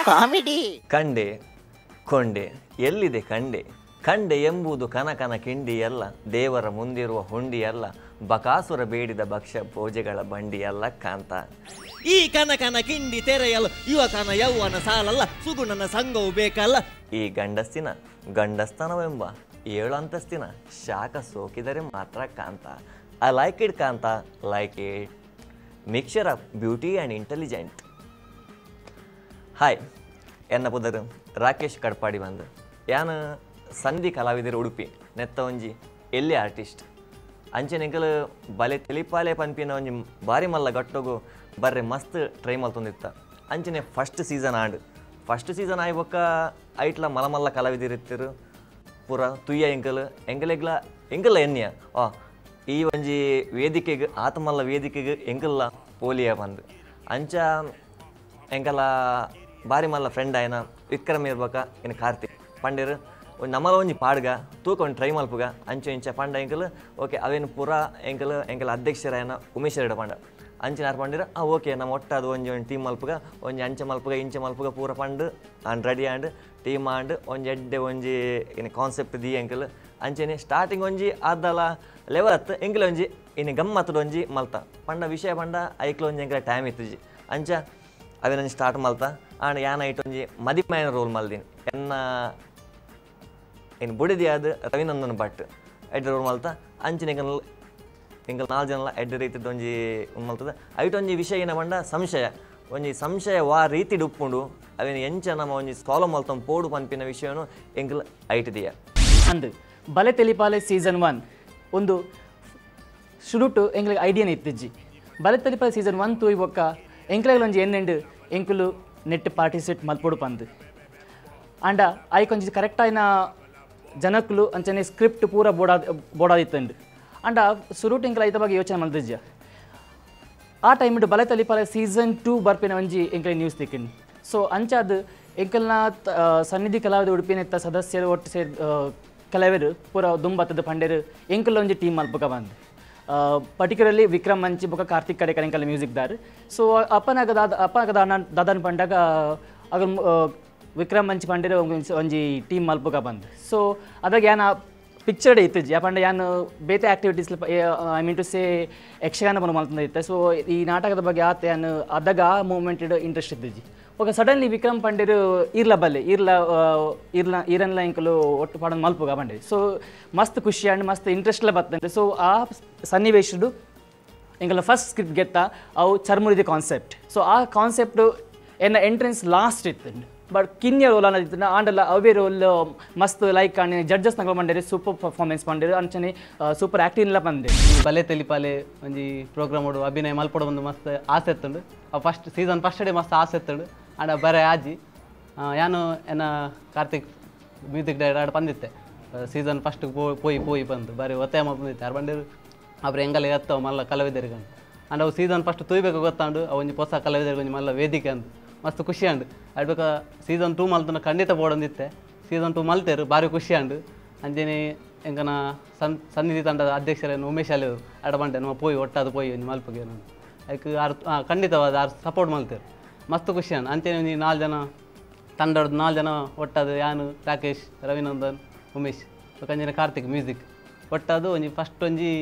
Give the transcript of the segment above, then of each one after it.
Comedy. ಕಂಡೆ ಕೊಂಡೆ ಎಲ್ಲಿದೆ ಕಂಡೆ? ಕಂಡೆ ಎಂಬುದು ಕನಕನ ಕಿಂಡಿಯಲ್ಲ, ದೇವರ ಮುಂದಿರುವ ಹುಂಡಿಯಲ್ಲ, ಬಕಾಸುರ ಬೇಡಿದ ಭಕ್ಷ್ಯ ಭೋಜೆಗಳ ಬಂಡಿಯಲ್ಲ ಕಾಂತ. ಈ ಕನಕನ ಕಿಂಡಿ ತೆರೆಯಲು ಯುವಕನ ಯೌವನ ಸಾಲಲ್ಲ, ಸುಗುಣನ ಸಂಘವು ಬೇಕಲ್ಲ. ಈ ಗಂಡಸ್ತಿನ ಗಂಡಸ್ತನವೆಂಬ ಏಳು ಅಂತಸ್ತಿನ ಶಾಖ ಸೋಕಿದರೆ ಮಾತ್ರ ಕಾಂತ. I like it Kantha, like it. Mixture of beauty and intelligent. Hi, ಎನ್ನ ಪುದರು ರಾಕೇಶ್ ಕಡ್ಪಾಡಿ ಬಂದು ಯಾನು ಸಂಧಿ ಕಲಾವಿದರು ಉಡುಪಿ ನೆತ್ತ ಒಂಜಿ ಎಲ್ಲಿ ಆರ್ಟಿಸ್ಟ್ ಅಂಚೆನೆಂಕಲು ಬಲೆ ತೆಲಿಪಾಲೆ ಪನ್ಪಿನ ಒಂಜಿ ಬಾರಿ ಮಲ್ಲ ಗಟ್ಟೋಗು ಬರ್ರೆ ಮಸ್ತ್ ಟ್ರೈ ಮಲ್ತೊಂದಿತ್ತ. ಅಂಚನೆ ಫಸ್ಟ್ ಸೀಸನ್ ಆಂಡ್ ಫಸ್ಟ್ ಸೀಸನ್ ಆಯ್ ಬೊಕ್ಕ ಐಟ್ಲ ಮಲಮಲ್ಲ ಕಲಾವಿದಿರಿತ್ತಿರು ಪೂರ ತುಯ್ಯ ಎಂಕಲ್ ಎಂಕಲೆಗ್ಲ ಎಂಕಲ್ಲ ಎನ್ನಿಯ ಆ ಈ ಒಂಜಿ ವೇದಿಕೆಗೆ ಆತಮಲ್ಲ ವೇದಿಕೆಗೆ ಎಂಕಲ್ಲ ಪೋಲಿಯ ಬಂದು ಅಂಚ ಎಂಕಲ ಬಾರಿ ಮಲ್ಲ ಫ್ರೆಂಡ್ ಆಯ್ನ ವಿಕ್ರಮ್ ಇರ್ಬೇಕ ಇನ್ನು ಕಾರ್ತಿಕ್ ಪಂಡೇರು ಒಂದು ನಮ್ಮಲ ಒಂಜಿ ಪಾಡ್ಗ ತೂಕ ಒಂದು ಟ್ರೈ ಮಲ್ಪುಗ ಅಂಚೆ ಇಂಚ ಪಂಡ ಎಂಕಲ್ ಓಕೆ ಅವೇನು ಪೂರ ಎಂಕಲ್ ಎಂಕಲ್ ಅಧ್ಯಕ್ಷರಾಯನ ಉಮೇಶ್ ರೆಡ್ಡಿ ಪಂಡ ಅಂಚಿನಾರು ಪಂಡಿರ ಆ ಓಕೆ ನಮ್ಮ ಒಟ್ಟಾದ ಒಂಜಿ ಒಂದು ಟೀಮ್ ಮಲ್ಪುಗ ಒಂಜಿ ಅಂಚೆ ಮಲ್ಪುಗ ಇಂಚೆ ಮಲ್ಪುಗ ಪೂರ Pandu and ready and team and ಒಂಜಿ ಎಡ್ಡೆ ಒಂಜಿ ಇನ್ನು ಕಾನ್ಸೆಪ್ಟ್ the uncle ಅಂಚೆನೆ ಸ್ಟಾರ್ಟಿಂಗ್ ಒಂಜಿ ಆದಲ ಲೆವೆಲ್ ಅತ್ತು ಎಂಕಲ್ ಒಂಜಿ ಇನ್ನು ಗಮ್ಮತ್ತದ ಒಂಜಿ ಮಲ್ತ ಪಂಡ ವಿಷಯ ಪಂಡ ಐಕ್ಲ ಒಂಜಿ ಎಂಕಲ ಟೈಮ್ ಇತ್ತುಜಿ ಅಂಚ ಅವೇನೊಂಜಿ ಸ್ಟಾರ್ಟ್ ಮಲ್ತ ಆಂಡ್ ಯಾನ್ ಐಟ್ ಒಂಜಿ ಮದಿಮಯನ ರೋಲ್ ಮಲ್ದಿನಿ ಎನ್ನ ಇನ್ನು ಬುಡಿದಿ ಆದ್ ರವಿನಂದನ್ ಭಟ್ ಎಡ್ಡೆ ರೋಲ್ ಮಲ್ತ ಅಂಚಿನ ಎಂಕಲ್ ಎಂಕಲ್ ನಾಲ್ಕು ಜನಲ ಎಡ್ಡೆ ರೀತಿದ ಒಂಜಿ ಮಲ್ತದ. ಐಟ್ ಒಂಜಿ ವಿಷಯ ಏನ ಪಂಡ ಸಂಶಯ ಒಂಜಿ ಸಂಶಯ ವಾ ರೀತಿ ಉಪ್ಪುಂಡು ಅವೇನು ಎಂಚ ನಮ್ಮ ಒಂಜಿ ಸಾಲ್ವ್ ಮಲ್ತಂ ಪೋಡು ಪನ್ಪಿನ ವಿಷಯನು ಎಂಕಲ್ ಐಟ್ ದಿಯ ಅಂದು ಬಲೆ ತೆಲಿಪಾಲೆ ಸೀಸನ್ 1 ಒಂದು ಶುರುಟು ಎಂಗ್ಲಿಗೆ ಐಡಿಯಾನೇ ಇತ್ತಿಜ್ಜಿ. ಬಲೆ ತೆಲಿಪಾಲೆ ಸೀಸನ್ 1 ತೂಯಿ ಬೊಕ್ಕ ಎಂಕ್ಲೆಗ್ ಒಂಜಿ ಎನ್ನೆಂಡು ಎಂಕುಲು ನೆಟ್ ಪಾರ್ಟಿಸಿಪೇಟ್ ಮಲ್ಪೊಡು ಪಂದು ಆಂಡ ಐಕೊಂಜಿ ಕರೆಕ್ಟ್ ಆಯ್ನ ಜನಕ್ಕಲು ಅಂಚನೆ ಸ್ಕ್ರಿಪ್ಟ್ ಪೂರ ಬೋಡಾದಿತ್ತಂಡು ಅಂಡ ಸುರುಟು ಎಂಕಲ ಐತ ಬಗ್ಗೆ ಯೋಚನೆ ಮಲ್ದಿಜ್ಜ. ಆ ಟೈಮ್ ಬಲೆ ತಲಿಪಾಲೆ ಸೀಸನ್ 2 ಬರ್ಪಿನ ಒಂಜಿ ಎಂಕಲ ನ್ಯೂಸ್ ತಿಕ್ಕಿಂಡು. ಸೊ ಅಂಚಾದ ಎಂಕಲ್ನ ಸನ್ನಿಧಿ ಕಲಾವಿದ ಉಡುಪಿನೆತ್ತ ಸದಸ್ಯರು ಒಟ್ಟು ಸೇರಿ ಕಲಾವಿದರು ಪೂರ ದುಂಬತ್ತದ ಪಂಡೇರು ಎಂಕಲ ಒಂಜಿ ಟೀಮ್ ಮಲ್ಪಕ ಬಂದು ಪರ್ಟಿಕ್ಯುಲರ್ಲಿ ವಿಕ್ರಮ್ ಮಂಚಿ ಬೊಕ್ಕ ಕಾರ್ತಿಕ್ ಕಡೆ ಎಂಕಲ ಮ್ಯೂಸಿಕ್ ದಾರ್. ಸೊ ಅಪ್ಪನಾಗ ದಾದನ್ ಪಂಡಾಗ ಅಗ ವಿಕ್ರಮ್ ಮಂಚಿ ಪಂಡೇರು ಒಂಜಿ ಟೀಮ್ ಮಲ್ಪಕ ಬಂದು. ಸೊ ಅದಾಗ ಯಾನ ಪಿಕ್ಚರ್ಡ್ ಇತ್ತಿಜ್ಜಿ ಯಾಪಂಡ ಯಾನ್ ಬೇತೆ activities I mean to say Yakshagana ಬಂದು ಮಲ್ತಂದಿತ್ತೆ. ಸೊ ಈ ನಾಟಕದ ಬಗ್ಗೆ ಆತ ಯಾನ್ ಅದಾಗ ಆ ಮೂಮೆಂಟ್ ಇಂಟ್ರೆಸ್ಟ್ ಇತ್ತಿಜ್ಜಿ. ಓಕೆ ಸಡನ್ಲಿ ವಿಕ್ರಮ್ ಪಂಡೇರು ಇರ್ಲ ಬಲ್ಲೆ ಇರ್ಲ ಇರ್ಲ ಈರನ್ಲ ಎಂಕಲು ಒಟ್ಟು ಪಾಡನ್ ಮಲ್ಪುಗ ಪಂಡೇರು. ಸೊ ಮಸ್ತ್ ಖುಷಿ ಆಂಡ್ ಮಸ್ತ್ ಇಂಟ್ರೆಸ್ಟ್ಲ ಬತ್ತಂಡೆ. ಸೊ ಆ ಸನ್ನಿವೇಶಡು ಎಂಕಲ ಫಸ್ಟ್ ಸ್ಕ್ರಿಪ್ಟ್ ಗೆತ್ತ ಅವು ಚರ್ಮುರಿದ ಕಾನ್ಸೆಪ್ಟ್. ಸೊ ಆ ಕಾನ್ಸೆಪ್ಟ್ ಎನ್ನ ಎಂಟ್ರೆನ್ಸ್ ಲಾಸ್ಟ್ ಇತ್ತು ಬಟ್ ಕಿನ್ಯ ರೋಲ್ ಅನ್ನೋದಿತ್ತು ಆಂಡಲ್ಲ ಅವೇ ರೋಲ್ ಮಸ್ತ್ ಲೈಕ್ ಆಂಡ್ ಜಡ್ಜಸ್ ನಗಲು ಮಂಡೇರಿ ಸೂಪರ್ ಪರ್ಫಾರ್ಮೆನ್ಸ್ ಮಂಡೇರಿ ಅಂಚನೆ ಸೂಪರ್ ಆ್ಯಕ್ಟಿಂಗ್ಲ ಬಂದೆ. ಬಲೆ ತೆಲಿಪಾಲೆ ಒಂಜಿ ಪ್ರೋಗ್ರಾಮ್ ಓಡು ಅಭಿನಯ ಮಲ್ಪೊಡು ಒಂದು ಮಸ್ತ್ ಆಸೆ ಇತ್ತುಂಡು. ಆ ಫಸ್ಟ್ ಸೀಸನ್ ಫಸ್ಟ್ ಡೇ ಮಸ್ತ್ ಆಸೆ ಇತ್ತುಂಡು ಆಂಡ ಬರೆ ಆಜಿ ಯಾನು ಎನ್ನ ಕಾರ್ತಿಕ್ ಮ್ಯೂಸಿಕ್ ಡೈರೆಕ್ಟರ್ ಆಡ ಬಂದಿತ್ತೆ ಸೀಸನ್ ಫಸ್ಟ್ ಪೋಯಿ ಪೋಯಿ ಬಂದು ಬಾರಿ ಒತ್ತಾಯ ಬಂದಿತ್ತೆ ಆರು ಬಂಡೇರು ಅಬ್ರು ಎಂಗಲ ಎತ್ತವ ಮಲ್ಲ ಕಲಾವಿದರಿಗೆ ಆಂಡ್ ಅವು ಸೀಸನ್ ಫಸ್ಟ್ ತೂಯ್ಬೇಕು ಗೊತ್ತಾಂಡು ಅವು ಒಂಜಿ ಹೊಸ ಕಲಾವಿದರಿಗೆ ಒಂಜಿ ಮಲ್ಲ ವೇದಿಕೆ ಅಂದು ಮಸ್ತ್ ಖುಷಿ ಅಂಡು. ಅಡ್ಬೇಕ ಸೀಸನ್ 2 ಮಲ್ತನ ಖಂಡಿತ ಬೋಡೊಂದಿತ್ತೆ. ಸೀಸನ್ 2 ಮಲ್ತೇರು ಭಾರಿ ಖುಷಿ ಅಂಡು. ಅಂಜನೆ ಎಂಕನ ಸನ್ನಿಧಿ ತಂಡದ ಅಧ್ಯಕ್ಷರೇನು ಉಮೇಶ್ ಅಲಿಯವರು ಅಡ ಬಂಡೆ ನಮ್ಮ ಪೋಯಿ ಒಟ್ಟಾದ ಪೋಯಿ ಒಂಜಿ ಮಲ್ಪಗೆ ಐಕ್ ಆರು ಖಂಡಿತವಾದ ಆರು ಸಪೋರ್ಟ್ ಮಲ್ತೇರು ಮಸ್ತ್ ಖುಷಿ ಅಂಡು. ಅಂಚನೆ ಒಂಜಿ 4 ಜನ ತಂಡದ 4 ಜನ ಒಟ್ಟಾದ ಯಾನು ರಾಕೇಶ್ ರವಿನಂದನ್ ಉಮೇಶ್ ಅಂಜನೆ ಕಾರ್ತಿಕ್ ಮ್ಯೂಸಿಕ್ ಒಟ್ಟಾದು ಒಂಜಿ ಫಸ್ಟ್ ಒಂಜಿ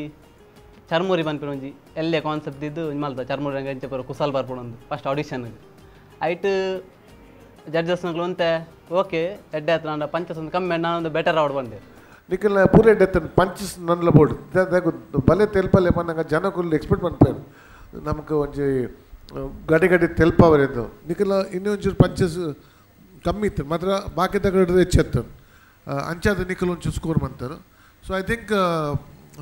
ಚರ್ಮುರಿ ಪನ್ಪಿನ ಒಂಜಿ ಎಲ್ಲೇ ಕಾನ್ಸೆಪ್ಟ್ ಇದ್ದು ಒಂಜಿ ಮಲ್ತ ಚರ್ಮುರಿ ರಂಗ ಅಂಚೆ ಪೂರ ಕುಸಾಲ್ ಬರ್ಪುಂಡು ಫಸ್ಟ್ ಆಡಿಷನ್ಗೆ ಐಟ್ ಜಡ್ಜಸ್ನಗಳು ಅಂತೆ ಓಕೆ ಎಡ್ಡೆ ಆಯ್ತು ನಾನು ಪಂಚಸ್ ಒಂದು ಕಮ್ಮಿ ನಾನೊಂದು ಬೆಟರ್ ಆವಡ್ ಬಂದೆ. ನಿಖಲ್ ಪೂರ ಎಡ್ಡೆ ಪಂಚಸ್ ನನ್ಲ ಬೋರ್ಡ್ ಬಲೆ ತೆಲ್ಪಲೆ ಪನ್ನಗ ಜನಕ್ಕುಲ್ ಎಕ್ಸ್ಪೆಕ್ಟ್ ಮನ್ಪೇರು ನಮಕ್ ಒಂಜಿ ಗಡಿ ಗಡಿ ತೆಲ್ಪವರೆಂದು ನಿಖಲ್ ಇನ್ನೊಂಚೂರು ಪಂಚಸ್ ಕಮ್ಮಿ ಇತ್ತು ಮಾತ್ರ ಬಾಕಿದ ಹೆಚ್ಚೆತ್ತು ಅಂಚಾದ ನಿಖಲ್ ಒಂಚೂರು ಸ್ಕೋರ್ ಮಂತಾರೆ. ಸೊ I think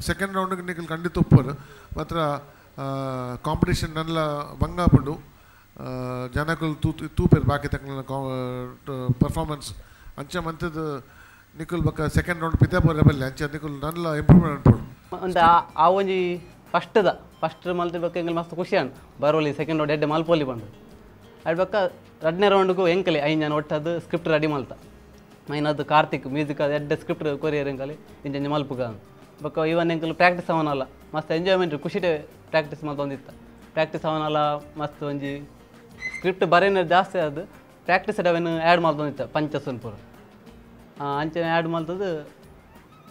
second ರೌಂಡ್ಗೆ ನಿಖಲ್ ಖಂಡಿತ ಒಪ್ಪರು ಮಾತ್ರ ಕಾಂಪಿಟೇಷನ್ ನನ್ಲ ಬಂಗಾಪುಂಡು ಜನಕುಲು ತೂಪೇರು ಬಾಕಿ ತಕ್ಕ ಪರ್ಫಾರ್ಮೆನ್ಸ್ ಅಂಚ ಮಂತದ ನಿಖಲ್ ಬಕ್ಕ ಸೆಕೆಂಡ್ ರೌಂಡ್ ಪಿತಾಪುರ ಬಲ್ಲೆ ಅಂಚ ನಿಖಲ್ ನನ್ಲ ಇಂಪ್ರೂವ್ಮೆಂಟ್ ಅನ್ಪೋಡು. ಒಂದು ಆ ಒಂಜಿ ಫಸ್ಟ್ದ ಫಸ್ಟ್ ಮಲ್ತಿ ಬಕ್ಕ ಎಂಕಲ್ ಮಸ್ತ್ ಖುಷಿ ಅಂಡು ಬರೋಲಿ ಸೆಕೆಂಡ್ ರೌಂಡ್ ಎಡ್ಡೆ ಮಲ್ಪೋಲಿ ಬಂದು ಅಡ್ ಬಕ್ಕ ರಡ್ನೇ ರೌಂಡ್ಗೂ ಎಂಕಲೆ ಐನ್ ಜನ ಒಟ್ಟದು ಸ್ಕ್ರಿಪ್ಟ್ ರೆಡಿ ಮಲ್ತ ಮೈನದು ಕಾರ್ತಿಕ್ ಮ್ಯೂಸಿಕ್ ಅದು ಎಡ್ಡೆ ಸ್ಕ್ರಿಪ್ಟ್ ಕೊರಿಯರ್ ಎಂಕಲೆ ಇಂಚ ಮಲ್ಪುಗ ಬಕ್ಕ ಇವನ್ ಎಂಕಲ್ ಪ್ರಾಕ್ಟೀಸ್ ಅವನಲ್ಲ ಮಸ್ತ್ ಎಂಜಾಯ್ಮೆಂಟ್ ಖುಷಿಟೆ ಪ್ರಾಕ್ಟೀಸ್ ಮಲ್ತೊಂದಿತ್ತ. Practice ಅವನಲ್ಲ ಮಸ್ತ್ ಒಂಜಿ ಸ್ಕ್ರಿಪ್ಟ್ ಬರೇನ ಜಾಸ್ತಿ ಅದು ಪ್ರಾಕ್ಟೀಸ್ ಅವೇನು ಆ್ಯಡ್ ಮಾಡ್ತೊಂದಿತ್ತು ಪಂಚಸನ್ ಪೂರ ಅಂಚನೆ ಆ್ಯಡ್ ಮಾಡ್ತದ್ದು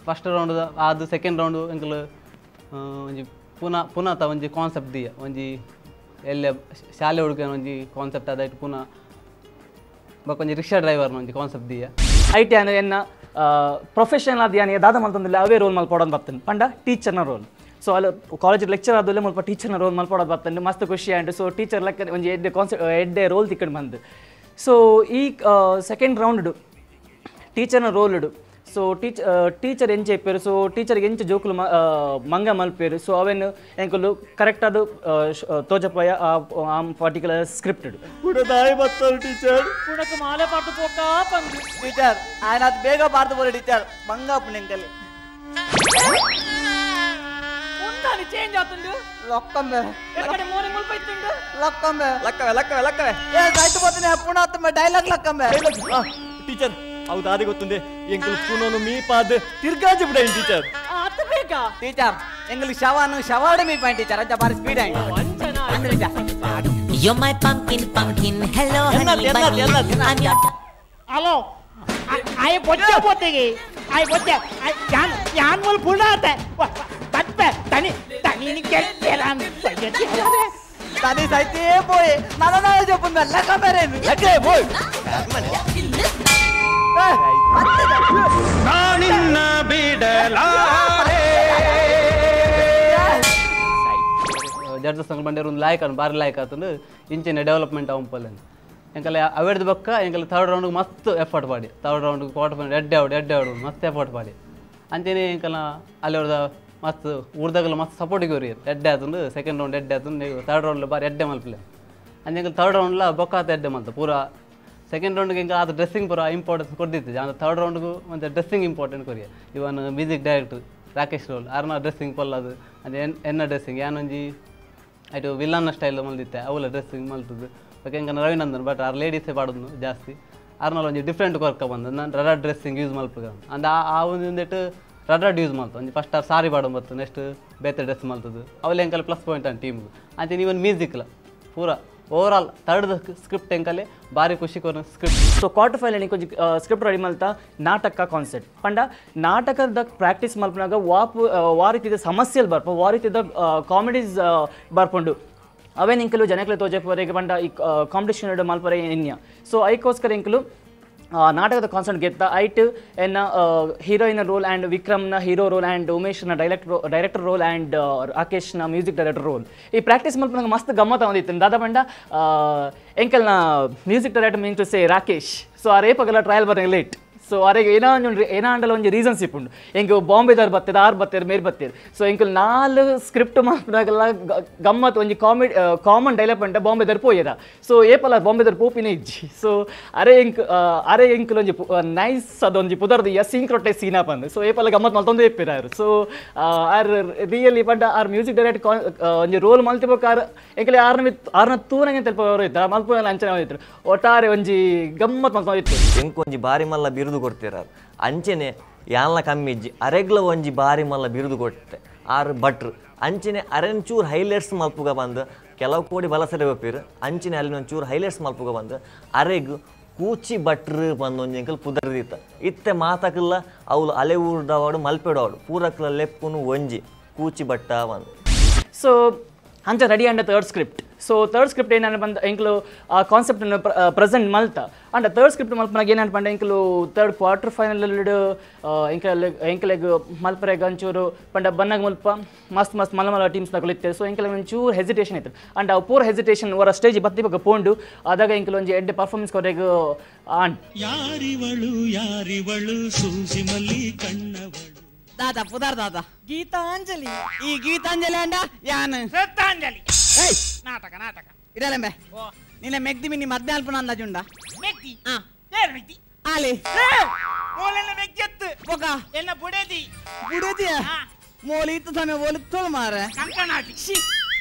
ಫಸ್ಟ್ ರೌಂಡ್ ಅದು ಸೆಕೆಂಡ್ ರೌಂಡು ಎಂಕಲು ಒಂಜಿ ಪುನಃ ಪುನಃ ತ ಒಂಜಿ ಕಾನ್ಸೆಪ್ಟ್ ದಿಯ ಒಂಜಿ ಎಲ್ಲ ಶಾಲೆ ಹುಡುಗ ಒಂಜಿ ಕಾನ್ಸೆಪ್ಟ್ ಅದಾಯ್ತು ಪುನಃ ಬೊಕ ಒಂಜಿ ರಿಕ್ಷಾ ಡ್ರೈವರ್ನ ಒಂಜಿ ಕಾನ್ಸೆಪ್ಟ್ ದಿಯ I T ಅನ್ನ ಎನ್ನ ಪ್ರೊಫೆಷನಲ್ ಆದ ಯಾನ್ ದಾದ ಮಲ್ತೊಂದಿಲ್ಲ ಅವೇ ರೋಲ್ ಮಲ್ಪೊಡೊಂದು ಬರ್ತೇನೆ ಪಂಡ ಟೀಚರ್ನ ರೋಲ್. ಸೊ ಅಲ್ಲಿ ಕಾಲೇಜ್ ಲೆಕ್ಚರ್ ಆದಲ್ಲೇ ಮುಲ್ಪ ಟೀಚರ್ನ ರೋಲ್ ಮಲ್ಪೊಡೋದು ಬರ್ತೇನೆ ಮಸ್ತ್ ಖುಷಿ and so teacher ಲೆಕ್ಕ ಒಂಜಿ ಎಡ್ಡೆ ಕಾನ್ಸೆಪ್ಟ್ ಎಡ್ಡೆ ರೋಲ್ ತಿಕ್ಕಂಡು ಬಂದು. ಸೊ ಈ ಸೆಕೆಂಡ್ ರೌಂಡ್ ಟೀಚರ್ನ ರೋಲ್ಡು ಸೊ ಟೀಚರ್ ಎಂಚ ಇಪ್ಪೇರು ಸೊ ಟೀಚರ್ಗೆ ಎಂಚ ಜೋಕುಲು ಮಂಗ ಮಲ್ಪೇರು ಸೊ ಅವೇನು ಎಂಕುಲು ಕರೆಕ್ಟ್ ಅದು ತೋಜಪಾಯ ಆ ಪರ್ಟಿಕ್ಯುಲರ್ ಸ್ಕ್ರಿಪ್ಟೆಡ್. ಟೀಚರ್ ಮಾಲೆ ಪಾರ್ತು ಪೋಕ ಬಂದು ಟೀಚರ್ ఆయన ಅದು ಬೇಗ ಪಾರ್ತು ಪೋರೆ ಟೀಚರ್ ಮಂಗಾಪು ಎಂಕಲಿ ఉండాలి చేంజ్ అవుతుండు లొక్కంబే ఎక్కడ మోని ముల్పైతుండు లొక్కంబే లక్కవే లక్కవే లక్కవే ఏ సైట్ పోతునే పుణాత్మ డైలాగ్ లొక్కంబే ಟೀಚರ್ ಹೌದು ಅದೇ ಗೊತ್ತುಂದೆ ಎಂಕಲ್ ಪುನೋನು ಮೀ ಪಾದ ತಿರ್ಗಾಜಿ ಬಿಡೈನ್ ಟೀಚರ್ ಅತ್ತ ಬೇಕಾ ಟೀಚರ್ ಎಂಗಲ್ ಶವಾನು ಶವಾಡೆ me pine teacher ಅಂಚ ಬಾರಿ ಸ್ಪೀಡ್ ಆಯ್ತು ಅಂದ್ರೆ teacher You're my pumpkin pumpkin hello honey bunny I'm your hello I ಬೊಚ್ಚೆ ಪೋತೆಗೆ I ಬೊಚ್ಚೆ I ಯಾನ್ ಯಾನ್ ಮುಲ್ ಪುಣಾತೆ ತಪ್ಪೆ ತನಿ ತನಿ ಕೆಟ್ಟೆರಾನ್ తని సైతే పోయి నన్న నన్న చెప్పుంది లక్కబేరే లక్కవే పోయి ನಾನಿನ್ನ ಬಿಡಲಾರೆ ಜಡ್ಜಸ್ ಸಂಘ ಬಂಡೇರು ಒಂದು ಲಾಯಕ್ ಅನ್ನು ಬಾರಿ ಲಾಯಕ್ ಆತಂದು ಇಂಚಿನ ಡೆವಲಪ್ಮೆಂಟ್ ಅವಂಪಲ್ಲೇನು ಎಂಕಲೆ ಅವೆಡ್ದ ಬಕ್ಕ ಎಂಕಲೆ ಥರ್ಡ್ ರೌಂಡ್ಗೆ ಮಸ್ತ್ ಎಫರ್ಟ್ ಮಾಡಿ ಥರ್ಡ್ ರೌಂಡ್ಗೆ ಕ್ವಾರ್ಟರ್ ಫೈನಲ್ ಎಡ್ಡೆ ಆವಡು ಎಡ್ಡೆ ಆವಡು ಮಸ್ತ್ ಎಫರ್ಟ್ ಮಾಡಿ ಅಂಚೆನೆ ಎಂಕಲ ಅಲ್ಲಿ ಅವ್ರದ ಮಸ್ತ್ ಊರ್ದಾಗಲ ಮಸ್ತ್ ಸಪೋರ್ಟಿಗೆ ಅವ್ರಿ ಎಡ್ಡೆ ಆತಂದು ಸೆಕೆಂಡ್ ರೌಂಡ್ ಎಡ್ಡೆ ಆತಂದು ಥರ್ಡ್ ರೌಂಡ್ ಬಾರಿ ಎಡ್ಡೆ ಮಲ್ಪಲೆ ಅಂಚೆ ಎಂಕಲ್ ಥರ್ಡ್ ರೌಂಡ್ಲ ಬೊಕ್ಕ ಆತ ಎಡ್ಡೆ ಮಲ್ತ ಪೂರ ಸೆಕೆಂಡ್ ರೌಂಡ್ಗೆ ಹಿಂಗೆ ಅದು ಡ್ರೆಸ್ಸಿಂಗ್ ಪೂರ ಇಂಪಾರ್ಟೆನ್ಸ್ ಕೊಡ್ದಿತ್ತು ಅಂದ್ರೆ ಥರ್ಡ್ ರೌಂಡ್ಗೂ ಮತ್ತು ಡ್ರೆಸ್ಸಿಂಗ್ ಇಂಪಾರ್ಟೆಂಟ್ ಕೊರಿಯ ಇವನ್ music director Rakesh roll ಆರ್ನ ಡ್ರೆಸ್ಸಿಂಗ್ ಪೊಲ್ಲದು ಅದು ಎನ್ನ ಡ್ರೆಸ್ಸಿಂಗ್ ಯಾನೊಂಜಿ ಅಯ್ತು ವಿಲ್ಲನ್ನ ಸ್ಟೈಲ್ ಮಲ್ದಿತ್ತೆ ಅವಲ ಡ್ರೆಸ್ಸಿಂಗ್ ಮಲ್ತದ್ದು ಓಕೆ ಹೆಂಗೆ ರವಿನಂದನ್ ಬಟ್ ಆರ್ ಲೇಡೀಸೇ ಪಾಡೋದು ಜಾಸ್ತಿ ಆರ್ನಲ್ಲಿ ಒಂಜಿ ಡಿಫ್ರೆಂಟ್ ವರ್ಕ ಬಂದು ನಾನು ರಡ ಡ್ರೆಸ್ಸಿಂಗ್ ಯೂಸ್ ಮಲ್ಪುಗ ಅಂದ ಆ ಒಂದು ಒಂದಿಟ್ಟು ರಡ್ ಯೂಸ್ ಮಲ್ತು ಒಂಜಿ ಫಸ್ಟ್ ಆರ್ ಸಾರಿ ಪಾಡೋ ಬತ್ತು ನೆಕ್ಸ್ಟ್ ಬೇತೆ ಡ್ರೆಸ್ ಮಲ್ತದ್ದು ಅವಲ ಎಂಕಲ್ ಪ್ಲಸ್ ಪಾಯಿಂಟ್ ಅನ್ ಟೀಮ್ಗೆ ಅಂಚೆ ಇವನ್ ಮ್ಯೂಸಿಕ್ಲ ಪೂರ over all third script ಎಂಕಲೆ ಬಾರಿ ಖುಷಿ ಕೊರ್ನ script. So quarter final ಇಂಕೊಂಜಿ script ready ಮಲ್ತ ನಾಟಕ ಕಾನ್ಸೆಪ್ಟ್ ಪಂಡ ನಾಟಕದ ಪ್ರಾಕ್ಟೀಸ್ ಮಲ್ಪನಾಗ ವಾಪ್ ವಾ ರೀತಿದ ಸಮಸ್ಯೆಲ್ ಬರ್ಪ ವಾ ರೀತಿದ ಕಾಮಿಡೀಸ್ ಬರ್ಪುಂಡು ಅವೇನು ಇಂಕಲು ಜನಕ್ಲೆ ತೋಜಪವರೆಗೆ ಪಂಡ ಈ ಕಾಂಪಿಟೇಷನ್ ಮಲ್ಪರೆ ಎನ್ಯ. ಸೊ ಐಕೋಸ್ಕರ ಇಂಕಲು ನಾಟಕದ ಕಾನ್ಸೆಪ್ಟ್ ಗೆತ್ತ ಐಟ್ ಎನ್ನ heroine role and ವಿಕ್ರಮ್ನ hero role and ಉಮೇಶ್ನ director role and ರಾಕೇಶ್ನ music director role ಈ ಪ್ರಾಕ್ಟೀಸ್ ಮಲ್ಪ ನಂಗೆ ಮಸ್ತ್ ಗಮ್ಮತ್ತ ಒಂದಿತ್ತು ದಾದಾ ಪಂಡ ಎಂಕಲ್ನ music director mean to say Rakesh. So ಆ ರೇಪಗೆಲ್ಲ ಟ್ರಯಲ್ ಬರ ಲೇಟ್ ಸೊ ಅರೆಗೆ ಏನೋ ಒಂಜಿ ಏನೋ ಅಂಡಲ ಒಂಜಿ ರೀಸನ್ಸ್ ಇಪ್ಪುಂಡು ಎಂಕ್ ಬಾಂಬೆದವ್ರು ಬತ್ತೇರು ಆರು ಬತ್ತೇರು ಮೇರ್ ಬತ್ತೇರು. ಸೊ ಎಂಕಲ್ ನಾಲ್ ಸ್ಕ್ರಿಪ್ಟ್ ಮಲ್ಪನಾಗೆಲ್ಲ ಗಮ್ಮತ್ ಒಂಜಿ comedy common dialogue ಪಂಡ ಬಾಂಬೆದವ್ರು ಪೋಯೆರ. ಸೊ ಏಪಲ ಬಾಂಬೆದವ್ರು ಪೋಪಿನೇ ಇಜ್ಜಿ. ಸೊ ಅರೆ ಎಂಕ್ ಅರೆ ಎಂಕಲ್ ಒಂಜಿ ನೈಸ್ ಅದೊಂಜಿ ಪುದರ್ದು ಯ ಸಿಂಕ್ರೊಟ್ಟೆ ಸೀನಾ ಪಂದು. ಸೊ ಏಪಲ ಗಮ್ಮತ್ ಮಲ್ತೊಂದು ಏಪಿರ ಆರು. So are really ಪಂಡ R music direct ಒಂಜಿ ರೋಲ್ ಮಲ್ತಿಬೋಕ ಆರ್ ಎಂಕಲೆ ಆರ್ನ ಆರ್ನ ತೂನಂಗೆ ತೆಲ್ಪ ಇತ್ತು ಮಲ್ಪುನ ಅಂಚನೆ ಇತ್ತು ಒಟ್ಟಾರೆ ಒಂಜಿ ಗಮ್ಮತ್ ಮಲ್ತೊಂದು ಇತ್ತು. ಎಂಕೊಂಜಿ ಬಾರಿ ಮಲ್ಲ ಬಿರುದು ಕೊಡ್ತೀರ ಅಂಚೆನೆ ಯಾನ್ಲ ಕಮ್ಮಿಜ್ಜಿ ಅರೆಗ್ಲ ಒಂಜಿ ಬಾರಿ ಮಲ್ಲ ಬಿರುದು ಕೊಟ್ಟೆ ಆರು ಭಟ್ರು ಅಂಚೆನೆ ಅರೆಂಚೂರು ಹೈಲೈಟ್ಸ್ ಮಲ್ಪುಗ ಬಂದು ಕೆಲವು ಕೋಡಿ ಬಲಸರೆ ಬಪ್ಪಿರು ಅಂಚೆನೆ ಅಲ್ಲಿ ಒಂಚೂರು ಹೈಲೈಟ್ಸ್ ಮಲ್ಪುಗ ಬಂದು ಅರೆಗ್ ಕೂಚಿ ಭಟ್ರು ಬಂದು ಒಂಜಿ ಎಂಕಲ್ ಪುದರ್ದಿತ್ತ ಇತ್ತೆ ಮಾತಕಲ್ಲ ಅವಳು ಅಲೆ ಊರ್ದವಾಡು ಮಲ್ಪೆಡವಾಡು ಪೂರಕ್ಲ ಲೆಪ್ಪುನು ಒಂಜಿ ಕೂಚಿ ಭಟ್ಟ ಬಂದು. ಸೊ ಅಂಚ ready and third script. So third script ಏನಂತ ಬಂದು ಎಂಕಲು ಆ ಕಾನ್ಸೆಪ್ಟನ್ನು ಪ್ರೆಸೆಂಟ್ ಮಲ್ತ and third script ಮಲ್ಪನಾಗ ಏನಂತ ಪಂಡ ಎಂಕಲು third quarter final ಎಂಕಲ್ ಎಂಕಲೆಗ್ ಮಲ್ಪರೆಗ್ ಒಂಚೂರು ಪಂಡ ಬನ್ನಾಗ ಮುಲ್ಪ ಮಸ್ತ್ ಮಸ್ತ್ ಮಲ್ಲ ಮಲ್ಲ ಟೀಮ್ಸ್ ನಕಲು ಇತ್ತೆ. ಸೊ ಎಂಕಲೆ ಒಂಚೂರು ಹೆಸಿಟೇಷನ್ ಇತ್ತು ಅಂಡ್ ಆ ಪೂರ ಹೆಸಿಟೇಷನ್ ಅವರ ಸ್ಟೇಜ್ ಬತ್ತಿ ಬಗ್ಗ ಪೋಂಡು ಆದಾಗ ಎಂಕಲು ಒಂಜಿ ಎಡ್ಡೆ ಪರ್ಫಾರ್ಮೆನ್ಸ್ ಕೊರೆಗ್ ಆಂಡ್ ಯಾರಿವಳು ಯಾರಿವಳು ಸೂಸಿ ಮಲ್ಲಿ ಕಣ್ಣವಳು ದಾದಾ ಪುದಾರ್ ದಾದಾ ಗೀತಾಂಜಲಿ ಈ ಗೀತಾಂಜಲಿ ಅಂಡ ಯಾನ್ ಶ್ರದ್ಧಾಂಜಲಿ ನಾಟಕ ನಾಟಕ ಇಡಲೆಂಬೆ ನಿನ್ನ ಮೆಗ್ದಿ ಮಿನಿ ಮದ್ದೆ ಅಲ್ಪನ ಅಂದಾಜುಂಡ ಮೆಗ್ದಿ ಏರ್ ಮೆಗ್ದಿ ಆಲೆ ಮೋಲೆಲ್ಲ ಮೆಗ್ಗೆತ್ತು ಪೊಕ ಎನ್ನ ಬುಡೇದಿ ಬುಡೇದಿಯ ಮೋಲಿ ಇತ್ತು ಸಮಯ ಓಲಿ ತೋಳು ಮಾರೆ ಕಂಕನಾಟಿ she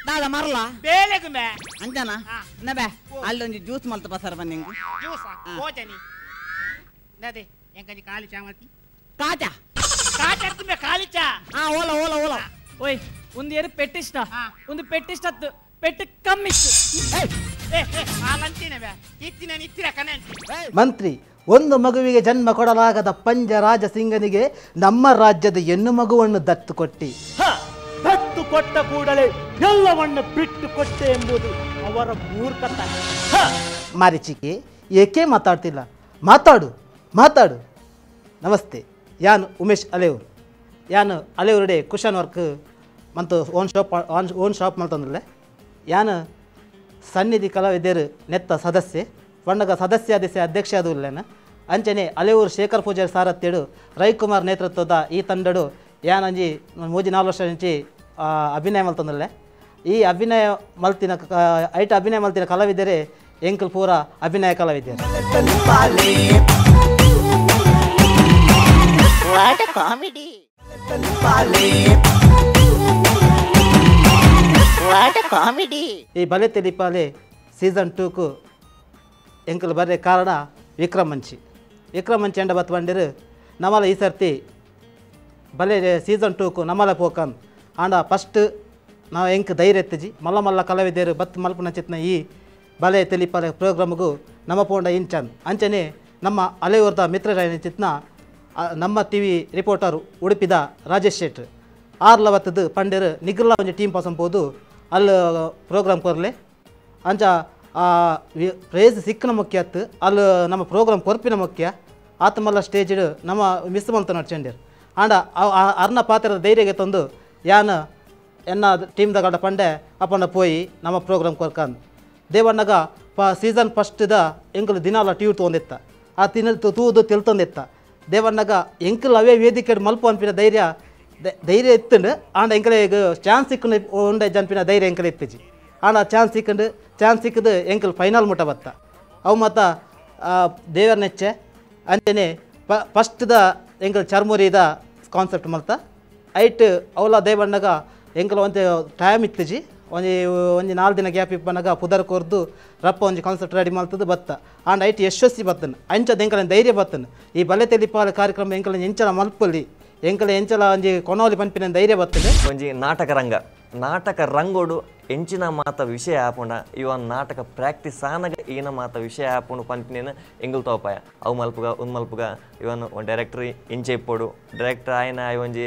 ದಾದಾ ಮರಲ ಬೇಲೆಗುಂಬೆ ಅಂಜನಾ ನಬೆ ಅಲ್ಲೊಂಜಿ ಜ್ಯೂಸ್ ಮಲ್ತ ಪಸರ ಬನ್ನಿಂಗು ಜ್ಯೂಸ್ ಓಜನಿ ನದೆ ಎಂಕಂಜಿ ಕಾಲಿ ಚಾಮಲ್ತಿ ಕಾಚಾ ಕಾಚತ್ತುಂಬೆ ಕಾಲಿಚಾ ಆ ಓಲ ಓಲ ಓಲ ಓಯ್ ಒಂದು ಏರು ಪೆಟ್ಟಿಷ್ಟ ಒಂದು ಪೆಟ್ಟಿಷ್ಟತ್ತು ಪೆಟ್ಟು ಕಮ್ಮಿ ಮಂತ್ರಿ ಒಂದು ಮಗುವಿಗೆ ಜನ್ಮ ಕೊಡಲಾಗದ ಪಂಜರಾಜ ಸಿಂಗನಿಗೆ ನಮ್ಮ ರಾಜ್ಯದ ಹೆಣ್ಣು ಮಗುವನ್ನು ದತ್ತು ಕೊಟ್ಟಿ. ದತ್ತು ಕೊಟ್ಟ ಕೂಡಲೇ ಎಲ್ಲವನ್ನು ಬಿಟ್ಟು ಕೊಟ್ಟೆ ಎಂಬುದು ಅವರ ಮೂರ್ಖತನ. ಮಾರಿಚಿಕೆ ಏಕೆ ಮಾತಾಡ್ತಿಲ್ಲ? ಮಾತಾಡು ಮಾತಾಡು. ನಮಸ್ತೆ, ಯಾನು ಉಮೇಶ್ ಅಲೆಯೂರು. ಯಾನು ಅಲೆಯೂರುಡೆ ಕುಶನ್ ವರ್ಕ್ ಮತ್ತು ಓನ್ ಶಾಪ್ ಮಲ್ತಂದ್ರಲ್ಲೇ. ಯಾನು ಸನ್ನಿಧಿ ಕಲಾವಿದರು ನೆತ್ತ ಸದಸ್ಯೆ ಪಂಡಗ ಸದಸ್ಯ ದಿಸೆ ಅಧ್ಯಕ್ಷ ಅದು ಇಲ್ಲೇನ. ಅಂಚನೆ ಅಲೆಯೂರು ಶೇಖರ್ ಪೂಜಾರಿ ಸಾರಥ್ಯಡು ರವಿಕುಮಾರ್ ನೇತೃತ್ವದ ಈ ತಂಡಡು ಯಾನಂಜಿ 3-4 ವರ್ಷ నుంచి ಅಭಿನಯ ಮಲ್ತಂದ್ರಲ್ಲೇ. ಈ ಅಭಿನಯ ಮಲ್ತಿನ ಐಟ ಅಭಿನಯ ಮಲ್ತಿನ ಕಲಾವಿದರೆ ಎಂಕಲ್ ಪೂರ ಅಭಿನಯ ಕಲಾವಿದರು. What a comedy! What a comedy! ಈ ಬಲೆ ತೆಲಿಪಾಲೆ ಸೀಸನ್ 2కు ಎಂಕಲ್ ಬರ್ರೆ ಕಾರಣ ವಿಕ್ರಮ್ ಮಂಚಿ. ವಿಕ್ರಮ್ ಮಂಚಿ ಎಂಡ ಬತ್ ಬಂದಿರು ನಮ್ಮಲ ಈ ಸರ್ತಿ ಬಲೆ ಸೀಸನ್ 2కు ನಮ್ಮಲ ಪೋಕನ್ ಆಂಡ ಫಸ್ಟ್ ನಾವು ಎಂಕ್ ಧೈರ್ಯ ಎತ್ತಿಜಿ ಮಲ್ಲ ಮಲ್ಲ ಕಲಾವಿದರು ಬತ್ ಮಲ್ಪುನ ಚಿತ್ನ ಈ ಬಲೆ ತೆಲಿಪಾಲೆ ಪ್ರೋಗ್ರಾಮ್ಗೂ ನಮ್ಮ ಪೋಂಡ ಇಂಚನ್. ಅಂಚನೆ ನಮ್ಮ ಅಲೆಯೂರ್ದ ಮಿತ್ರರಾಯನ ಚಿತ್ನ ನಮ್ಮ T V reporter ಉಡುಪಿದ ರಾಜೇಶ್ ಶೆಟ್ರ್ ಆರ್ಲ ಬತ್ತದು ಪಂಡೇರು ನಿಗ್ರಲ ಒಂಜಿ ಟೀಮ್ ಪಸಂಪೋದು ಅಲ್ಲಿ ಪ್ರೋಗ್ರಾಮ್ ಕೊರ್ಲೆ. ಅಂಚ ಪ್ರೈಸ್ ಸಿಕ್ಕನ ಮುಖ್ಯ ಅತ್ತು ಅಲ್ಲಿ ನಮ್ಮ ಪ್ರೋಗ್ರಾಮ್ ಕೊರ್ಪಿನ ಮುಖ್ಯ ಆತಮಲ್ಲ ಸ್ಟೇಜ್ ನಮ್ಮ ಮಿಸ್ ಮಲ್ತ ನಡ್ಚಂಡೇರು. ಆಂಡ ಅರ್ನ ಪಾತ್ರದ ಧೈರ್ಯಗೆ ತಂದು ಯಾನ್ ಎನ್ನ ಟೀಮ್ದ ಪಂಡೆ ಅಪ್ಪಂಡ ಪೋಯಿ ನಮ್ಮ ಪ್ರೋಗ್ರಾಮ್ ಕೊರ್ಕಂದು ದೇವಣ್ಣಗ ಪ ಸೀಸನ್ ಫಸ್ಟ್ದ ಎಂಕಲು ದಿನಾಲ ಟಿ ವಿ ತೊಗೊಂಡಿತ್ತ ಆ ತಿನ್ನ ತೂದು ತಿಳ್ತೊಂದಿತ್ತ ದೇವಣ್ಣಗ ಎಂಕಲ್ ಅವೇ ವೇದಿಕೆ ಮಲ್ಪ ಅನ್ಪಿನ ಧೈರ್ಯ ಧೈರ್ಯ ಇತ್ತಂಡು. ಆಂಡ ಎಂಕಲೆ ಈಗ ಚಾನ್ಸ್ ಸಿಕ್ಕಂಡು ಉಂಡೆ ಜನ್ಪಿನ ಧೈರ್ಯ ಎಂಕಲೆ ಇತ್ತಿಜಿ. ಆಂಡ ಚಾನ್ಸ್ ಸಿಕ್ಕಂಡು ಚಾನ್ಸ್ ಸಿಕ್ಕದು ಎಂಕಲ್ ಫೈನಲ್ ಮುಟ್ಟ ಬತ್ತ ಅವು ಮತ್ತು ದೇವರ ನೆಚ್ಚೆ. ಅಂಚನೆ ಫಸ್ಟ್ದ ಎಂಕಲ್ ಚರ್ಮುರಿದ ಕಾನ್ಸೆಪ್ಟ್ ಮಲ್ತ ಐಟ್ ಅವಲ ದೇವಣ್ಣಗ ಎಂಕಲ್ ಒಂತೆ ಟೈಮ್ ಇತ್ತಿಜಿ ಒಂಜಿ ಒಂಜಿ 4 ದಿನ ಗ್ಯಾಪ್ ಇಪ್ಪನಾಗ ಪುದರ್ ಕೊರ್ದು ರಪ್ಪ ಒಂಜಿ ಕಾನ್ಸೆಪ್ಟ್ ರೆಡಿ ಮಲ್ತದ್ದು ಬತ್ತ. ಆಂಡ ಐಟ್ ಯಶಸ್ವಿ ಬತ್ತನು ಅಂಚದ ಎಂಕಲ ಧೈರ್ಯ ಬತ್ತನು ಈ ಬಲೆ ತೆಲಿಪಾಲ ಕಾರ್ಯಕ್ರಮ ಎಂಕಲ ಎಂಚಲ ಮಲ್ಪಲ್ಲಿ ಎಂಕಲ ಎಂಚಲ ಒಂಜಿ ಕೊನೋಲಿ ಪನ್ಪಿನ ಧೈರ್ಯ ಬರ್ತದೆ. ಒಂಜಿ ನಾಟಕ ರಂಗ ನಾಟಕ ರಂಗೋಡು ಎಂಚಿನ ಮಾತ ವಿಷಯ ಆಪುಂಡ ಇವನ್ ನಾಟಕ ಪ್ರಾಕ್ಟೀಸ್ ಆನಗ ಏನ ಮಾತ ವಿಷಯ ಆಪುಂಡು ಪನ್ಪಿನೇನು ಎಂಗುಲ್ ತೋಪಾಯ ಅವು ಮಲ್ಪುಗ ಉಂದು ಮಲ್ಪುಗ ಇವನ್ ಡೈರೆಕ್ಟರ್ ಇಂಚೆ ಇಪ್ಪೋಡು ಡೈರೆಕ್ಟರ್ ಆಯ್ನ ಒಂಜಿ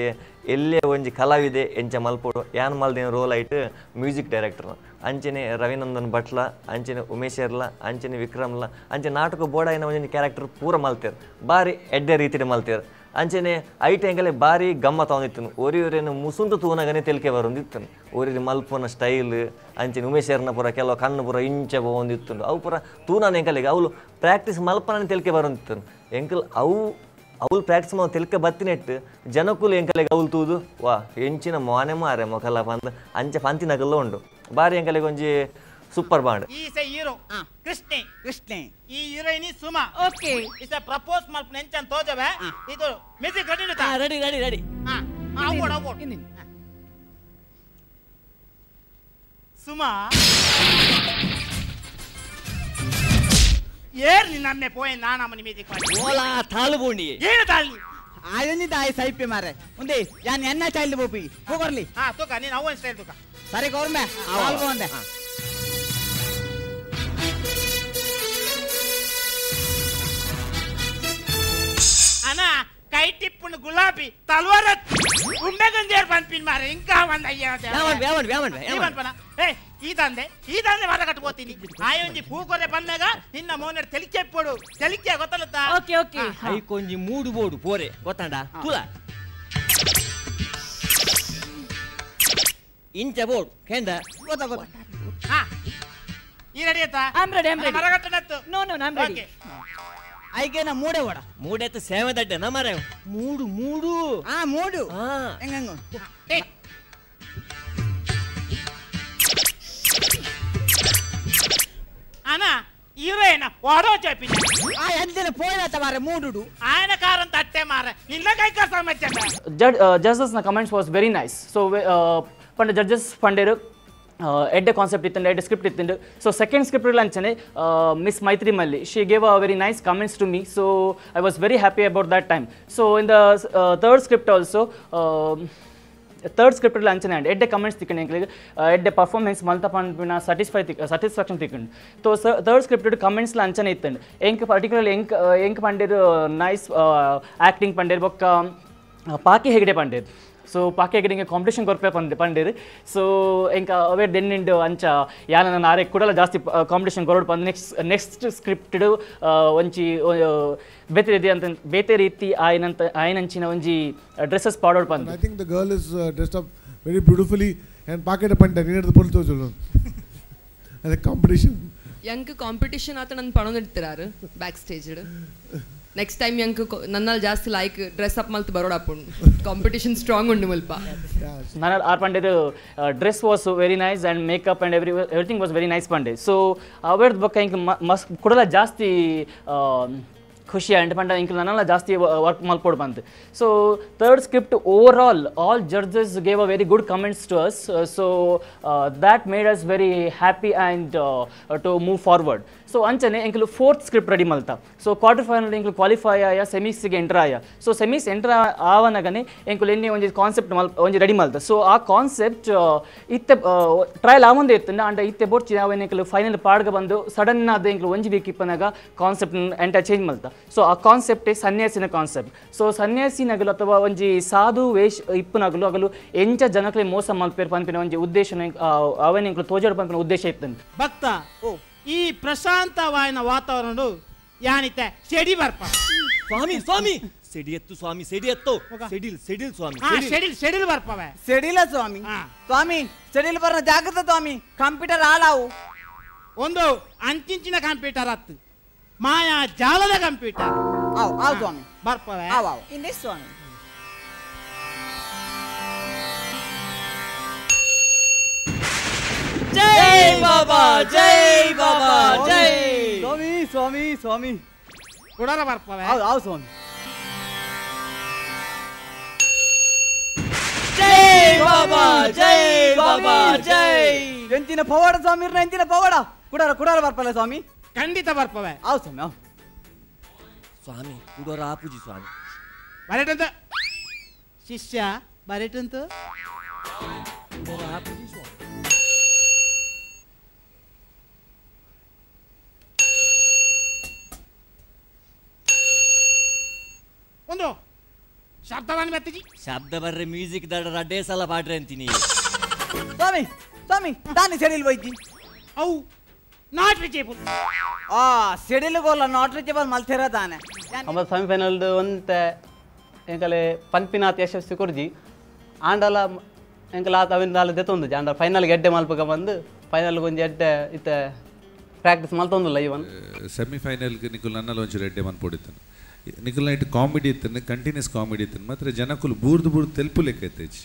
ಎಲ್ಲೇ ಒಂಜಿ ಕಲಾವಿದೆ ಎಂಚ ಮಲ್ಪೋಡು ಯಾನ್ ಮಲ್ದಿನ ರೋಲ್ ಐಟ್ ಮ್ಯೂಸಿಕ್ ಡೈರೆಕ್ಟರ್ ಅಂಚನೆ ರವಿನಂದನ್ ಭಟ್ಲ ಅಂಚನೆ ಉಮೇಶರ್ಲ ಅಂಚನೆ ವಿಕ್ರಮ್ಲ ಅಂಚೆ ನಾಟಕ ಬೋರ್ಡ್ ಒಂಜಿ ಕ್ಯಾರೆಕ್ಟರ್ ಪೂರ ಮಲ್ತೇರು ಬಾರಿ ಎಡ್ಡೆ ರೀತಿಡೆ ಮಲ್ತೇರು. ಅಂಚನೆ ಐಟ್ ಎಂಕಲೆ ಬಾರಿ ಗಮ್ಮತ್ ಅವನಿತ್ತನು ಒರಿಯೊರೇನು ಮುಸುಂತು ತೂನಗನೆ ತೆಲಿಕೆ ಬರೊಂದಿತ್ತನು ಒರಿ ಮಲ್ಪುನ ಸ್ಟೈಲ್ ಅಂಚನೆ ಉಮೇಶರ್ನ ಪೂರ ಕೆಲವು ಕಣ್ಣು ಪೂರ ಇಂಚೆ ಪೋವೊಂದಿತ್ತುಂಡು ಅವು ಪೂರ ತೂನಾನ ಎಂಕಲೆಗೆ ಅವಳು ಪ್ರಾಕ್ಟೀಸ್ ಮಲ್ಪನ ತೆಲಿಕೆ ಬರೊಂದಿತ್ತನು ಎಂಕಲ್ ಅವು ಅವಳು ಪ್ರಾಕ್ಟೀಸ್ ಮಾವ ತೆಲಿಕೆ ಬತ್ತಿನೆಟ್ಟು ಜನಕುಲು ಎಂಕಲೆಗೆ ಅವಳು ತೂದು ವಾ ಎಂಚಿನ ಮೋನೆ ಮಾರೆ ಮೊಕಲ ಪಂದ್ ಅಂಚೆ ಪಂತಿನಗಲ್ಲ ಉಂಡು ಬಾರಿ ಎಂಕಲೆಗೆ ಒಂಜಿ ಸೂಪರ್ ಬಾಂಡ್. ಈಸೆ ಹೀರೋ ಕೃಷ್ಣೆ ಕೃಷ್ಣೆ ಈ ಹೀರೋಯಿನ್ ಸುಮಾ ಓಕೆ ಈಸೆ ಪ್ರಪೋಸ್ ಮಲ್ಪನ ಎಂಚನ್ ತೋಜವೆ ಇದು ಮ್ಯೂಸಿಕ್ ರೆಡಿ ಉಂಟಾ? Ready ready ready. ಹಾ ಅವೋಡ್ ಅವೋಡ್ ಸುಮಾ ಏರ್ ನಿನ್ನನ್ನೇ ಪೋಯೆ ನಾನಮ್ಮನಿ ಮ್ಯೂಸಿಕ್ ಮಾಡಿ ಓಲಾ ತಾಳು ಬೋಂಡಿ ಏನು ತಾಳಿ ಆಯೊಂದಿ ತಾಯಿ ಸೈಪೆ ಮಾರೆ ಉಂದೆ ಯಾನ್ ಎನ್ನ ಚೈಲ್ಡ್ ಬೋಪಿ ಹೋಗರ್ಲಿ. ಹಾ ತುಕ ನೀನು ಅವನ್ ಸ್ಟೈಲ್ ತುಕ ಸರಿ ಗೌರ್ಮೆ ತಾಳು ಬೋಂಡೆ. ಅಣ್ಣ ಕೈ ಟಿಪ್ಪುನ ಗುಲಾಬಿ ತಲ್ವಾರ ಉಂಡೆಗಂಜೇರ್ ಪನ್ಪಿನ್ ಮಾರೆ ఇంకా ಒಂದ್ ಅಯ್ಯ ಏ ಈ ತಂದೆ ಈ ತಂದೆ ಮರ ಕಟ್ಕೋತೀನಿ ಆಯೊಂಜಿ ಪೂ ಕೊರೆ ಬಂದಾಗ ನಿನ್ನ ಮೋನ ತೆಲಿಕೆ ಪೋಡು ತೆಲಿಕೆ ಗೊತ್ತಲ್ಲ. ಓಕೆ ಓಕೆ ಐಕೊಂಜಿ ಮೂಡು ಬೋಡು ಪೋರೆ ಗೊತ್ತಂಡ ತುಲ ಇಂಚ ಬೋಡು ಕೇಂದ ಗೊತ್ತ ಗೊತ್ತ. ಹಾ ಈ ರೆಡಿ ಆಯ್ತಾ? I am ready, I am ready. ಮರ ಕಟ್ಟನತ್ತು. No no I am ready. ಐಕೆನ ಮೂಡೆ ಓಡ ಮೂಡೆತ್ತು ಸೇವೆ ದಡ್ಡೆ ನಮರೆ ಮೂಡು ಮೂಡು ಆ ಮೂಡು ಹೆಂಗಂಗ ಅಣ್ಣ ಹೀರೋಯಿನ ಓಡೋ ಚಾಪಿ ಆ ಎಂದಿನ ಪೋಯಿನ ಮಾರೆ ಮೂಡುಡು ಆಯನ ಕಾರನ್ ತಟ್ಟೆ ಮಾರೆ ನಿನ್ನ ಕೈ ಕಸ ಮಚ್ಚ. ಜಡ್ಜಸ್ ನ comments was very nice. So ಪಂಡ ಜಡ್ಜಸ್ ಪಂಡೇರು ಎಡ್ಡೆ ಕಾನ್ಸೆಪ್ಟ್ ಇತ್ತಂಡು ಎಡ್ಡೆ ಸ್ಕ್ರಿಪ್ಟ್ ಇತ್ತಂಡು. So second script ಅಂಚನೆ miss Maitri Malli she gave a very nice comments to me. So I was very happy about that time. So in the third script also Third script ಅಂಚನೆ ಅಂಡ್ ಎಡ್ಡೆ comments ತಿಕ್ಕಂಡು ಎಂಕ್ಲೆಗ್ ಎಡ್ಡೆ performance ಮಲ್ತ ಪನ್ಪಿನ satisfaction ತಿಕ್ಕಂಡು. So third script comments ಅಂಚನೆ ಇತ್ತಂಡು. ಎಂಕ್ particularly ಎಂಕ್ ಎಂಕ್ ಪಂಡೇರು nice acting ಪಂಡೇರು ಬೊಕ್ಕ ಪಾಕಿ ಹೆಗಡೆ ಪಂಡೇರು. ಸೊ ಪಾಕಿ ಹೆಗಡೆ ಕಾಂಪಿಟೇಷನ್ ಕೊರ್ಪೆ ಪಂಡೇರು. ಸೊ ಎಂಕ ಅವೇರ್ ದೆನ್ನಿಂಡು ಅಂಚ ಯಾನ ನನ್ನ ಆರೆ ಕೂಡಲ ಜಾಸ್ತಿ ಕಾಂಪಿಟೇಷನ್ ಕೊರಡು ಪಂದ್ ನೆಕ್ಸ್ಟ್ ನೆಕ್ಸ್ಟ್ ಸ್ಕ್ರಿಪ್ಟೆಡ್ ಒಂಜಿ ಬೇತೆ ರೀತಿ ಅಂತ ಬೇತೆ ರೀತಿ ಆಯ್ನಂತ ಆಯ್ನಂಚಿನ ಒಂಜಿ ಡ್ರೆಸ್ಸಸ್ ಪಾಡೋಡು ಪಂದ್. I think the girl is dressed up very beautifully and packet ಪಂಡ ನೀನದ ಪೊಲ್ತು ಚೊಲ್ಲು ಅದೇ ಕಾಂಪಿಟೇಷನ್ ಯಂಕ್ ಕಾಂಪಿಟೇಷನ್ ಆತ ನನ್ನ ಪಣೊಂದಿಡ್ತಿರಾರು back stage. Next time ಯಂಕ್ ನನ್ನಲ್ಲಿ ಜಾಸ್ತಿ like dress up ಮಲ್ತು ಬರೋಡಪ್ಪುಂಡು competition strong ಉಂಡು ಮುಲ್ಪ. ನಾನು ಆರ್ ಪಂಡೇದು dress was very nice and makeup and everything was very nice ಪಂಡೆ. ಸೊ ಅವೇರ್ದ ಬೊಕ್ಕ ಇಂಕ್ ಮಸ್ತ್ ಕುಡಲ ಜಾಸ್ತಿ ಖುಷಿ ಆಂಡ್ ಪಂಡ ಇಂಕ್ ನನ್ನೆಲ್ಲ ಜಾಸ್ತಿ ವರ್ಕ್ ಮಲ್ಪೋಡು ಬಂತು. So third script overall all judges gave a very good comments to us. So that made us very happy and to move forward. So ಅಂಚನೆ ಎಂಕಲು fourth script ready ಮಲ್ತ. So quarter final ಎಂಕಲು qualify ಆಯ, ಸೆಮೀಸ್ಗೆ enter ಆಯ. So semis enter ಆವನಗನೆ ಎಂಕಲು ಎನ್ನೆ ಒಂಜಿ concept ಮಲ್ ಒಂಜಿ ready ಮಲ್ತ. So ಆ concept ಇತ್ತೆ trial ಆವಂದೇ ಇತ್ತು ಅಂಡ ಇತ್ತೆ ಬೋರ್ಚಿ ಅವೇನು ಎಂಕಲು ಫೈನಲ್ ಪಾಡ್ಗ ಬಂದು ಸಡನ್ ಆದ ಎಂಕಲು ಒಂಜಿ ವೀಕ್ ಇಪ್ಪನಾಗ concept entire change ಮಲ್ತ. ಸೊ ಆ ಕಾನ್ಸೆಪ್ಟೇ ಸನ್ಯಾಸಿನ ಕಾನ್ಸೆಪ್ಟ್. ಸೊ ಸನ್ಯಾಸಿನಗಲು ಅಥವಾ ಒಂಜಿ ಸಾಧು ವೇಷ ಇಪ್ಪುನಗಲು ಅಗಲು ಎಂಚ ಜನಕ್ಲೆ ಮೋಸ ಮಲ್ಪೇರು ಪನ್ಪಿನ ಒಂಜಿ ಉದ್ದೇಶ ಅವೇನು ಎಂಕಲು ತೋಜಾಡು ಪನ್ಪಿನ ಉದ್ದೇಶ ಇತ್ತು. ಭಕ್ತ ಈ ಪ್ರಶಾಂತವಾಯಿನ ವಾತಾವರಣ ಯಾನಿತೆ ಸೆಡಿ ಬರ್ಪ ಸ್ವಾಮಿ ಸ್ವಾಮಿ ಸೆಡಿ ಎತ್ತು ಸ್ವಾಮಿ ಸೆಡಿ ಎತ್ತು ಸೆಡಿಲ್ ಸೆಡಿಲ್ ಸ್ವಾಮಿ ಸೆಡಿಲ್ ಸೆಡಿಲ್ ಬರ್ಪವೆ ಸೆಡಿಲ ಸ್ವಾಮಿ ಸ್ವಾಮಿ ಸೆಡಿಲ್ ಬರ್ನ ಜಾಗ್ರತೆ ಸ್ವಾಮಿ ಕಂಪ್ಯೂಟರ್ ಹಾಳಾವು. ಒಂದು ಅಂಚಿಂಚಿನ ಕಂಪ್ಯೂಟರ್ ಅತ್ತು ಮಾಯಾ ಜಾಲದ ಕಂಪ್ಯೂಟರ್. ಆವ್ ಆವ್ ಸ್ವಾಮಿ ಬರ್ಪವೆ ಆವ್ ಆವ್ ಇಂದೇ ಸ್ವಾಮಿ. ಜೈ ಬಾಬಾ ಜೈ ಬಾಬಾ ಜೈ ಸ್ವಾಮಿ ಸ್ವಾಮಿ ಸ್ವಾಮಿ ಕುಡರ ಬರ್ಪವೆ ಆವ್ ಆವ್ ಸ್ವಾಮಿ ಜೈ ಬಾಬಾ ಜೈ ಬಾಬಾ ಜೈ. ಎಂತಿನ ಪವಾಡ ಸ್ವಾಮಿ ಎಂತಿನ ಪವಾಡ ಕುಡರ ಕುಡರ ಬರ್ಪಲ್ಲ ಸ್ವಾಮಿ ಖಂಡಿತ ಬರ್ಪವೆ. ಆವ್ ಸ್ವಾಮಿ ಆವ್ ಸ್ವಾಮಿ ಕುಡರ ಆಪುಜಿ ಸ್ವಾಮಿ ಬರೆಟಂತ ಶಿಷ್ಯ ಬರೆಟಂತ ಕುಡರ ಆಪುಜಿ ಸ್ವಾಮಿ. ಒಂದು ಶಬ್ದವಾಣಿ ಬರ್ತಿಜಿ ಶಬ್ದ ಬರ್ರೆ ಮ್ಯೂಸಿಕ್ ದಡ ರಡ್ಡೇ ಸಲ ಪಾಡ್ರೆ ಅಂತೀನಿ ಸ್ವಾಮಿ ಸ್ವಾಮಿ ತಾನೇ ಸೆಡಿಲ್ ಹೋಯ್ತಿ ಅವು not reachable ಆ ಸೆಡಿಲ್ ಗೋಲ not reachable ಮಲ್ತಿರ ತಾನೆ. ಅಮ್ಮ ಸೆಮಿಫೈನಲ್ ಒಂತೆ ಎಂಕಲೆ ಪನ್ಪಿನಾಥ್ ಯಶಸ್ವಿ ಕೊರ್ಜಿ ಆಂಡಲ ಎಂಕಲ ಆತ ಅವಿನ ದಾಲ ದೆತ್ತೊಂದು ಆಂಡ ಫೈನಲ್ಗೆ ಎಡ್ಡೆ ಮಲ್ಪಕ ಬಂದು ಫೈನಲ್ಗೆ ಒಂಜಿ ಎಡ್ಡೆ ಇತ್ತೆ ಪ್ರಾಕ್ಟೀಸ್ ಮಲ್ತೊಂದುಲ್ಲ ಇವನ್ ಸೆಮಿಫೈನಲ್ಗೆ ನಿಕುಲ್ ನನ್ನಲ್ಲ ಒಂಚೂರು ಎಡ್ಡೆ ಮನ್ಪೊಡಿತ್ತಾನೆ ನಿಕುಲ್ ನೈಟ್ ಕಾಮಿಡಿ ಇತ್ತನೆ ಕಂಟಿನ್ಯೂಸ್ ಕಾಮಿಡಿ ಇತ್ತನೆ ಮಾತ್ರ ಜನಕುಲು ಬೂರ್ದು ಬೂರ್ದು ತೆಲ್ಪು ಲೆಕ್ಕ ಇತ್ತೇಜಿ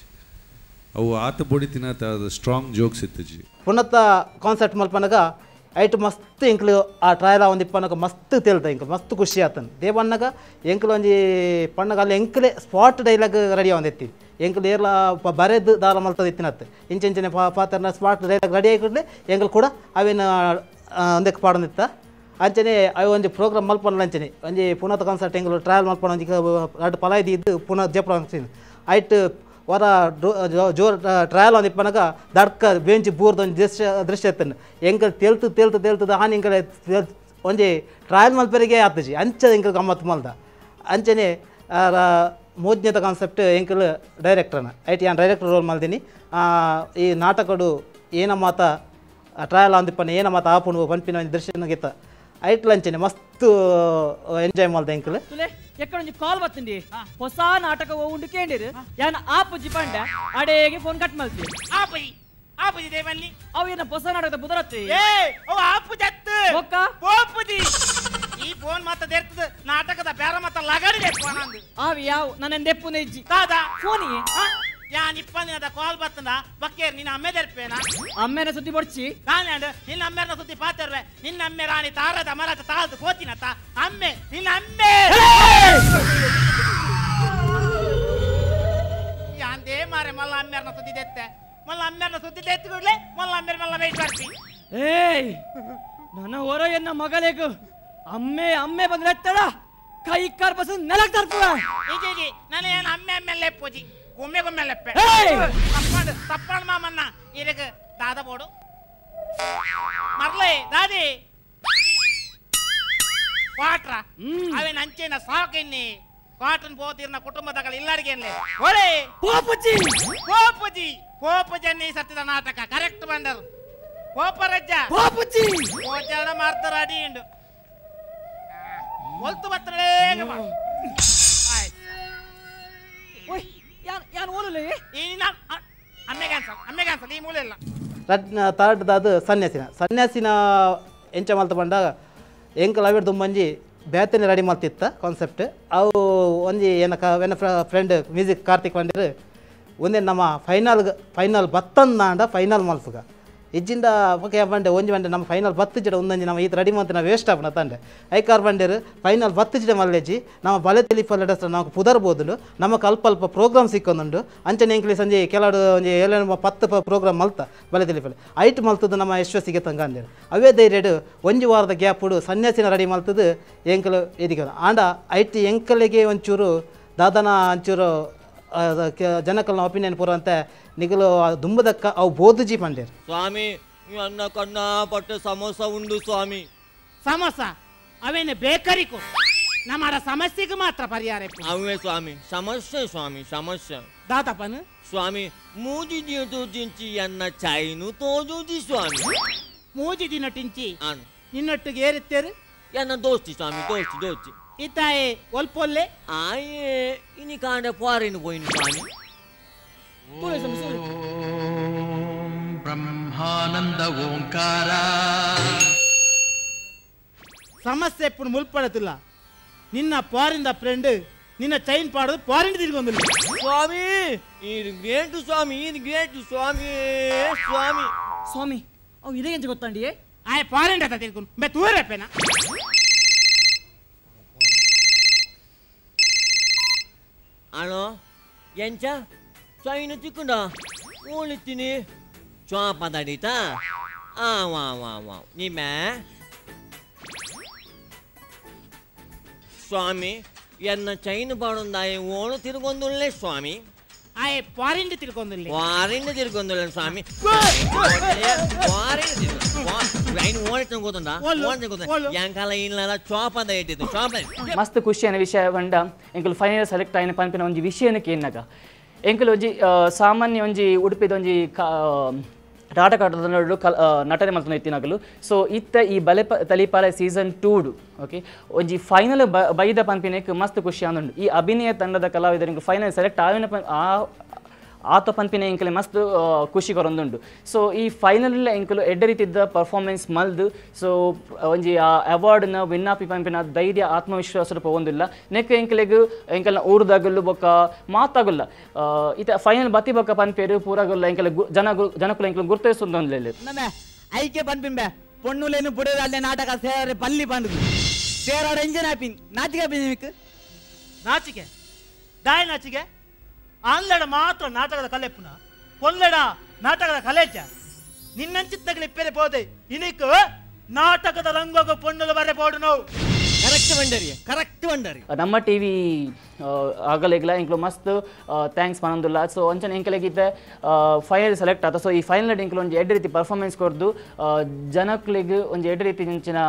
ಅವು ಆತ ಬೊಡಿ ತಿನ್ನತ ಸ್ಟ್ರಾಂಗ್ ಜೋಕ್ಸ್ ಇತ್ತಜಿ. ಪುನಃ ಕಾನ್ಸೆಪ್ಟ್ ಮಲ್ಪನಗ ಐಟ್ ಮಸ್ತ್ ಎಂಕ್ಲು ಆ ಟ್ರಯಲ್ ಒಂದು ಇಪ್ಪನಗ ಮಸ್ತ್ ತೇಲ್ತ ಎಂಕ್ ಮಸ್ತ್ ಖುಷಿ ಆತನ ದೇವಣ್ಣಗ ಎಂಕ್ಲು ಒಂಜಿ ಪಣ್ಣಗ ಅಲ್ಲಿ ಎಂಕ್ಲೆ spot dialogue ready ಆವಂದಿತ್ತಿ ಎಂಕ್ಲು ಏರ್ಲ ಬರೆದು ದಾಲ ಮಲ್ತದ ಇತ್ತಿನತ್ತು ಇಂಚಿಂಚಿನ ಪಾತ್ರನ spot dialogue ready ಆಗಿಡ್ಲೆ ಎಂಕ್ಲು ಕೂಡ ಅವೇನು ಒಂದಕ್ಕೆ ಪಾಡೊಂದಿತ್ತ ಅಂಚನೆ ಅವು ಒಂಜಿ ಪ್ರೋಗ್ರಾಮ್ ಮಲ್ಪೊಂಡ ಅಂಚನೆ ಒಂಜಿ ಪುನಃ ಕಾನ್ಸರ್ಟ್ ಎಂಕ್ಲು ಟ್ರಯಲ್ ಮಲ್ಪೊಂಡ ಒಂಜಿ ರಡ್ಡ್ ಪಲಾಯ್ದು ಇದ್ದು ಪುನಃ ಜೆಪ್ಪ ಐಟ್ ವರ ಜೋರ್ ಟ್ರಯಲ್ ಒಂದು ಇಪ್ಪನಗ ದಡ್ಕ ಬೆಂಚ್ ಬೂರ್ದ ಒಂಜಿ ದೃಶ್ಯ ದೃಶ್ಯ ಇತ್ತನ ಎಂಕಲ್ ತೇಲ್ತು ತೇಲ್ತು ತೇಲ್ತದ ಆನ್ ಎಂಕಲ್ ಒಂಜಿ ಟ್ರಯಲ್ ಮಲ್ಪರಿಗೆ ಆತಜಿ ಅಂಚ ಎಂಕಲ್ ಗಮ್ಮತ್ತು ಮಲ್ದ ಅಂಚನೆ ಮೋಜ್ಞದ ಕಾನ್ಸೆಪ್ಟ್ ಎಂಕಲ್ ಡೈರೆಕ್ಟರ್ನ ಐಟ್ ಯಾನ್ ಡೈರೆಕ್ಟರ್ ರೋಲ್ ಮಲ್ದಿನಿ. ಈ ನಾಟಕಡು ಏನ ಮಾತ ಟ್ರಯಲ್ ಅಂದಿಪ್ಪನ ಏನ ಮಾತ ಆಪುಣು ಪನ್ಪಿನ ಒಂಜಿ ದೃಶ್ಯ ಗಿತ್ತ ಐಟ್ಲ ಅಂಚನೆ ಮಸ್ತ್ ಎಂಜಾಯ್ ಮಲ್ದ ಎಂಕಲ್. ಎಕ್ಕಡೊಂಜಿ ಕಾಲ್ ಬತ್ತುಂಡಿ ಹೊಸ ನಾಟಕ ಉಂಡು ಕೇಂಡಿರು ಯಾನ ಆಪುಜಿ ಪಂಡ ಅಡೇಗೆ ಫೋನ್ ಕಟ್ ಮಲ್ತಿ ಆಪುಜಿ ಆಪುಜಿ ದೇವಲ್ಲಿ ಅವು ಏನ ಹೊಸ ನಾಟಕದ ಬುದರತ್ತಿ ಏ ಅವು ಆಪುಜತ್ತು ಬೊಕ್ಕ ಪೋಪುಜಿ ಈ ಫೋನ್ ಮಾತ ದೇರ್ತದ ನಾಟಕದ ಬೇರ ಮಾತ ಲಗಡಿ ದೇಪ್ಪನ ಅಂದು ಆವಿ ಯಾವ ನನ್ನ ದೆಪ್ಪುನ ಇಜ್ಜಿ ದಾದಾ ಫೋನಿ ಯಾನ್ ಇಪ್ಪಂದಿನದ ಕಾಲ್ ಬತ್ತಂದ ಬಕ್ಕೇರ್ ನಿನ್ನ ಅಮ್ಮೆ ದೆರ್ಪೇನ ಅಮ್ಮೆನ ಸುದ್ದಿ ಬೊಡ್ಚಿ ತಾನೇ ನಿನ್ನ ಅಮ್ಮೆನ ಸುದ್ದಿ ಪಾತೆರ್ವೆ ನಿನ್ನ ಅಮ್ಮೆ ರಾಣಿ ತಾರದ ಮರಾಟ ತಾಳ್ದು ಕೋತಿನತ್ತ ಅಮ್ಮೆ ನಿನ್ನ ಅಮ್ಮೆ ಯಾಂದೇ ಮಾರೆ ಮಲ್ಲ ಅಮ್ಮೆರ್ನ ಸುದ್ದಿ ದೆತ್ತೆ ಮಲ್ಲ ಅಮ್ಮೆರ್ನ ಸುದ್ದಿ ದೆತ್ತು ಕೂಡ್ಲೆ ಮಲ್ಲ ಅಮ್ಮೆರ್ ಮಲ್ಲ ವೇಟ್ ಮಾಡ್ತಿ. ಏಯ್ ನನ್ನ ಹೊರ ಎನ್ನ ಮಗಲೇಗು ಅಮ್ಮೆ ಅಮ್ಮೆ ಬಂದ್ರೆ ಎತ್ತಡ ಕೈ ಕಾರ್ ಬಸ್ ನೆಲಕ್ಕೆ ತರ್ಪುವ. ಇಜಿ ನಾನು ಏನು ಅಮ್ಮೆ ಅಮ್ಮೆ ಲೆಪ್ಪುಜಿ ಗುಮ್ಮೆ ಗುಮ್ಮೆ ಲೆಪ್ಪೆ ತಪ್ಪಾಂಡ್ ತಪ್ಪಾಂಡ್ ಮಾಮಣ್ಣ ಇರಗ ದಾದ ಬೋಡು ಮರ್ಲೆ ದಾದಿ ಕ್ವಾಟ್ರ ಅವೇನ ಅಂಚೆನ ಸಾಕಿನ್ನಿ ಕಾಟನ್ ಪೋತಿರ್ನ ಕುಟುಂಬದಗಳ ಇಲ್ಲರಿಗೇನ್ಲೆ ಒಳೆ ಪೋಪುಜಿ ಪೋಪುಜಿ ಪೋಪುಜನ್ನಿ ಸತ್ತಿದ ನಾಟಕ ಕರೆಕ್ಟ್ ಬಂದರು ಪೋಪರಜ್ಜ ಪೋಪುಜಿ ಪೋಜಾಡ ಮಾರ್ತಾರ ಅಡಿ ಉಂಡು ಒಲ್ತು ಬತ್ತಲೇ ಥರ್ಡ್ ದಾದು ಸನ್ಯಾಸಿನ ಸನ್ಯಾಸಿನ ಎಂಚ ಮಲ್ತ ಬಂದಾಗ ಎಂಕಲ್ ಅವಿಡ್ ದುಂಬಂಜಿ ಬೇತನೆ ರೆಡಿ ಮಲ್ತಿತ್ತ ಕಾನ್ಸೆಪ್ಟ್ ಅವು ಒಂಜಿ ಏನಕ ಎನ್ನ ಫ್ರೆಂಡ್ ಮ್ಯೂಸಿಕ್ ಕಾರ್ತಿಕ್ ಬಂದಿರು ಒಂದೇ ನಮ್ಮ ಫೈನಲ್ ಫೈನಲ್ ಬತ್ತಂದಾಂಡ ಫೈನಲ್ ಮಲ್ಪುಗ ಇಜ್ಜಿಂದ ಓಕೆ ಬಂಡೆ ಒಂಜಿ ಬಂಡೆ ನಮ್ಮ ಫೈನಲ್ ಬತ್ತು ಜಿಡ ಒಂದೊಂಜಿ ನಮ್ಮ ಈತ ರೆಡಿ ಮಂತ್ ನಾವು ವೇಸ್ಟ್ ಆಪಣ ತಂಡೆ ಐಕಾರ್ ಬಂಡೇರು ಫೈನಲ್ ಬತ್ತು ಜಿಡ ಮಲ್ಲೇಜಿ ನಮ್ಮ ಬಲೆ ತೆಲಿಪಲ್ಲ ನಾವು ಪುದರ್ಬೋದು ನಮಕ್ ಅಲ್ಪ ಅಲ್ಪ ಪ್ರೋಗ್ರಾಮ್ ಸಿಕ್ಕೊಂದುಂಡು ಅಂಚನೆ ಎಂಕ್ಲಿ ಸಂಜೆ ಕೆಲವು ಒಂಜಿ ಏಳು 10 ಪ್ರೋಗ್ರಾಮ್ ಮಲ್ತ ಬಲೆ ತೆಲಿಪಲ್ಲೆ ಐಟ್ ಮಲ್ತದ್ದು ನಮ್ಮ ಯಶಸ್ಸಿಗೆ ತಂಗ ಅಂದೇರು ಅವೇ ಧೈರ್ಯಡು ಒಂಜಿ ವಾರದ ಗ್ಯಾಪುಡು ಸನ್ಯಾಸಿನ ರೆಡಿ ಮಲ್ತದ್ದು ಎಂಕಲು ಎದಿಗೆ ಆಂಡ ಐಟ್ ಎಂಕಲಿಗೆ ಒಂಚೂರು ದಾದನ ಒಂಚೂರು ಜನಕಲ್ನ ಒಪಿನಿಯನ್ ಪೂರ ಅಂತ ನಿಗಲು ದುಂಬದಕ್ಕ ಅವು ಬೋಧುಜಿ ಪಂಡೇರು ಸ್ವಾಮಿ ಅನ್ನ ಕಣ್ಣ ಪಟ್ಟ ಸಮೋಸ ಉಂಡು ಸ್ವಾಮಿ ಸಮೋಸ ಅವೇನು ಬೇಕರಿಕು ನಮ್ಮಡ ಸಮಸ್ಯೆಗೆ ಮಾತ್ರ ಪರಿಹಾರ ಅವೇ ಸ್ವಾಮಿ ಸಮಸ್ಯೆ ಸ್ವಾಮಿ ಸಮಸ್ಯೆ ದಾತಪ್ಪನು ಸ್ವಾಮಿ ಮೂಜಿ ದಿನ ಅನ್ನ ಚೈನು ತೋಜುಜಿ ಸ್ವಾಮಿ ಮೂಜಿ ದಿನ ಟಿಂಚಿ ನಿನ್ನೊಟ್ಟಿಗೆ ಏರಿತ್ತೇರು ಎನ್ನ ದೋಸ್ತಿ ಸ್ವಾಮಿ ದೋಸ್ತಿ ದೋಸ್ತಿ ಇತ್ತಾಯೆ ಒಲ್ಪೊಲ್ಲೆ ಆಯೇ ಇನಿ ಕಾಂಡ ಫಾರಿನ್ ಪೋಯಿನ ಸ್ವಾಮಿ ಬ್ರಹ್ಮಾನಂದ ಓಂಕಾರ ಸಮಸ್ಯೆ ಎಪ್ಪು ಮುಲ್ಪಡತಿಲ್ಲ ನಿನ್ನ ಫಾರಿನ್ ಫ್ರೆಂಡ್ ನಿನ್ನ ಚೈನ್ ಪಾಡೋದು ಫಾರಿನ್ ತಿರ್ಗೊಂದಿಲ್ಲ ಸ್ವಾಮಿ ಇದು ಗ್ರೇಟ್ ಸ್ವಾಮಿ ಇದು ಗ್ರೇಟ್ ಸ್ವಾಮಿ ಸ್ವಾಮಿ ಸ್ವಾಮಿ ಅವು ಇದೇ ಎಂಚ ಗೊತ್ತಂಡಿ ಆಯ್ ಫಾರಿನ್ ಅತ್ತ ತಿರ್ಕೊಂಡು ಬೆ ತೂರಪ್ಪೇನ ಅಲೋ ಎಂಚ ಚೈನು ತಿಕ್ಕೊಂಡ ಓಳಿತೀನಿ ಚಾಪದಡಿತಾ ಆ ವಾ ವಾ ವಾ ನಿಮ್ಮ ಸ್ವಾಮಿ ಎನ್ನ ಚೈನ್ ಪಾಡೊಂದಾಯ ಓಳು ತಿರುಗೊಂದುಳ್ಳೆ ಸ್ವಾಮಿ ಆಯ್ ಫಾರಿನ್ ತಿರ್ಗೊಂದುಳ್ಳೆ ಫಾರಿನ್ ತಿರುಗೊಂದುಳ್ಳೆ ಸ್ವಾಮಿ ಫಾರಿನ್ ಮಸ್ತ್ ಖುಷಿಯನ ವಿಷಯ ಪಂಡ ಎಂಕುಲು ಫೈನಲ್ ಸೆಲೆಕ್ಟ್ ಆಯಿನ ಪನ್ಪಿನ ಒಂಜಿ ವಿಷಯನಕ್ಕೆ ಏನಾಗ ಎಂಕುಲು ಒಂಜಿ ಸಾಮಾನ್ಯ ಒಂಜಿ ಉಡುಪಿದ ಒಂಜಿ ನಾಟಕ ನಟನೆ ಮಲ್ತೊಂದು ಇತ್ತಿನಕುಲು ಸೊ ಇತ್ತ ಈ ಬಲೆ ತಲಿಪಾಲೆ ಸೀಸನ್ 2 ಓಕೆ ಒಂಜಿ ಫೈನಲ್ ಬೈದ ಪನ್ಪಿನಕ್ಕೆ ಮಸ್ತ್ ಖುಷಿ ಆಂದುಂಡು ಈ ಅಭಿನಯ ತಂಡದ ಕಲಾವಿದರಿಗೆ ಫೈನಲ್ ಸೆಲೆಕ್ಟ್ ಆವಿನ ಆತ ಪನ್ಪಿನ ಎಂಕಲೆ ಮಸ್ತ್ ಖುಷಿ ಕೊರೊಂದುಂಡು ಸೊ ಈ ಫೈನಲ್ ಎಂಕಲು ಎಡ್ಡೆ ರೀತಿದ್ದ ಪರ್ಫಾರ್ಮೆನ್ಸ್ ಮಲ್ದು ಸೊ ಒಂಜಿ ಆ ಅವಾರ್ಡ್ನ ವಿನ್ ಆಪಿ ಪನ್ಪಿನ ಧೈರ್ಯ ಆತ್ಮವಿಶ್ವಾಸ ಪೋವೊಂದಿಲ್ಲ ನೆಕ್ ಎಂಕಲೆಗ್ ಎಂಕಲ್ನ ಊರುದಾಗಲ್ಲು ಬೊಕ್ಕ ಮಾತಾಗಲ್ಲ ಇತ ಫೈನಲ್ ಬತ್ತಿ ಬೊಕ್ಕ ಪನ್ಪೇರು ಪೂರಾಗಲ್ಲ ಎಂಕಲೆ ಜನ ಜನಕುಲು ಎಂಕಲು ಗುರ್ತೈಸೊಂದೊಂದು ಐಕೆ ಪನ್ಪಿಂಬೆ ಪೊಣ್ಣುಲೇನು ಬುಡದ ಅಲ್ಲೇ ನಾಟಕ ಸೇರೆ ಪಲ್ಲಿ ಪಂಡುದು ಸೇರಾಡ ಇಂಜನ್ ಆಪಿನ್ ನಾಚಿಕೆ ಆಪಿನ್ ನಾಚಿಕೆ ದಾಯ ನಾಚಿಕೆ ಆನ್ಲಡ ಮಾತ್ರ ನಾಟಕದ ಕಲೆಪ್ಪುನ ಕೊಲ್ಲಡ ನಾಟಕದ ಕಲೆಚ ನಿನ್ನಂಚಿತ್ತಗಲಿ ಇಪ್ಪೆರೆ ಪೋದೆ ಇನಿಕ್ ನಾಟಕದ ರಂಗೋಗ ಪೊಣ್ಣುಲು ಬರೆ ಪೋಡು ನೋವು ಕರೆಕ್ಟ್ ಬಂಡರಿ ಕರೆಕ್ಟ್ ಬಂಡರಿ ನಮ್ಮ ಟಿವಿ ಆಗಲಿಲ್ಲ ಎಂಕ್ಲು ಮಸ್ತ್ thanks ಪನೊಂದುಲ್ಲ ಸೊ ಅಂಚನೆ ಎಂಕಲೆಗಿದ್ದ ಫೈನಲ್ ಸೆಲೆಕ್ಟ್ ಆತ ಸೊ ಈ ಫೈನಲ್ ಎಂಕ್ಲು ಒಂಜಿ ಎಡ್ಡೆ ರೀತಿ ಪರ್ಫಾರ್ಮೆನ್ಸ್ ಕೊರ್ದು ಜನಕ್ಲೆಗ್ ಒಂಜಿ ಎಡ್ಡೆ ರೀತಿ ಇಂಚಿನ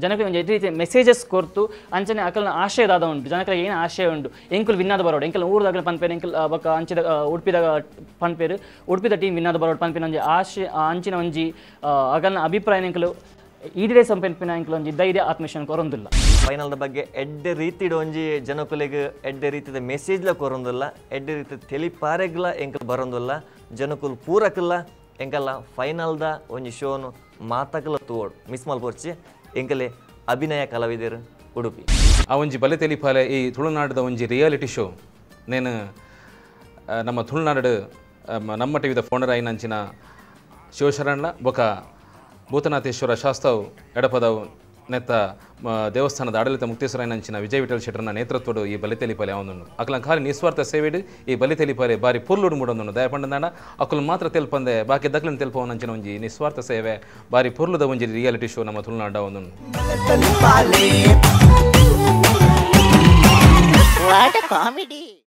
ಜನಕ್ಕೆ ಒಂಜಿ ಎಡ್ಡೆ ರೀತಿ ಮೆಸೇಜಸ್ ಕೊರ್ತು ಅಂಚನೆ ಅಕಲ್ನ ಆಶಯ ದಾದ ಉಂಟು ಜನಕ್ಕೆ ಏನು ಆಶಯ ಉಂಟು ಎಂಕುಲು ವಿನ್ನಾದ ಬರೋಡು ಎಂಕಲ್ ಊರುದಾಗಲ ಪನ್ಪೇರು ಎಂಕಲ್ ಬೊಕ್ಕ ಅಂಚಿದ ಉಡುಪಿದ ಪನ್ಪೇರು ಉಡುಪಿದ ಟೀಮ್ ವಿನ್ನಾದ ಬರೋಡು ಪನ್ಪಿನ ಒಂಜಿ ಆಶಯ ಅಂಚಿನ ಒಂಜಿ ಅಕಲ್ನ ಅಭಿಪ್ರಾಯ ಎಂಕಲು ಈಡೇರೆ ಸಂಪನ್ಪಿನ ಎಂಕಲ್ ಒಂಜಿ ಧೈರ್ಯ ಆತ್ಮವಿಶ್ವಾಸ ಕೊರೊಂದಿಲ್ಲ ಫೈನಲ್ದ ಬಗ್ಗೆ ಎಡ್ಡೆ ರೀತಿಡ್ ಒಂಜಿ ಜನಕುಲೆಗ್ ಎಡ್ಡೆ ರೀತಿದ ಮೆಸೇಜ್ಲ ಕೊರೊಂದಿಲ್ಲ ಎಡ್ಡೆ ರೀತಿ ತೆಲಿಪಾರೆಗ್ಲ ಎಂಕಲ್ ಬರೊಂದಿಲ್ಲ ಜನಕುಲು ಪೂರಕಲ್ಲ ಎಂಕಲ್ಲ ಫೈನಲ್ದ ಒಂಜಿ ಶೋನು ಮಾತಕಲ ತೋಡ್ ಮಿಸ್ ಮಲ್ಪೊರ್ಚಿ ಎಂಕಲೆ ಅಭಿನಯ ಕಲಾವಿದರು ಉಡುಪಿ ಆ ಒಂಜಿ ಬಲೆ ತೆಲಿಪಾಲೆ ಈ ತುಳುನಾಡದ ಒಂಜಿ ರಿಯಾಲಿಟಿ ಶೋ ನೇನು ನಮ್ಮ ತುಳುನಾಡು ನಮ್ಮ ಟಿವಿದ ಫೌಂಡರ್ ಆಯಿನಂಚಿನ ಶಿವಶರಣ್ಣ ಬೊಕ ಭೂತನಾಥೇಶ್ವರ ಶಾಸ್ತಾವ್ ಎಡಪದವು ನೆತ್ತ ದೇವಸ್ಥಾನದ ಆಡಳಿತ ಮುಕ್ತೇಶ್ವರಾಯನಂಚಿನ ವಿಜಯ ವಿಠಲ್ ಶೆಟ್ಟರ್ನ ನೇತೃತ್ವಡು ಈ ಬಲಿ ತೆಲಿಪಾಲೆ ಅವನು ಅಕಲ ಖಾಲಿ ನಿಸ್ವಾರ್ಥ ಸೇವೆಡು ಈ ಬಲಿ ತೆಲಿಪಾಲೆ ಬಾರಿ ಪುರ್ಲುಡು ಮೂಡೊಂದನು ದಯಪಂಡದಾಣ ಅಕುಲು ಮಾತ್ರ ತೆಲ್ಪಂದೆ ಬಾಕಿ ದಕ್ಲಿನ ತೆಲ್ಪವನಂಚಿನ ಒಂಜಿ ನಿಸ್ವಾರ್ಥ ಸೇವೆ ಬಾರಿ ಪುರ್ಲುದ ಒಂಜಿ ರಿಯಾಲಿಟಿ ಶೋ ನಮ್ಮ ತುಳುನಾಡ ಒಂದನು. What a comedy!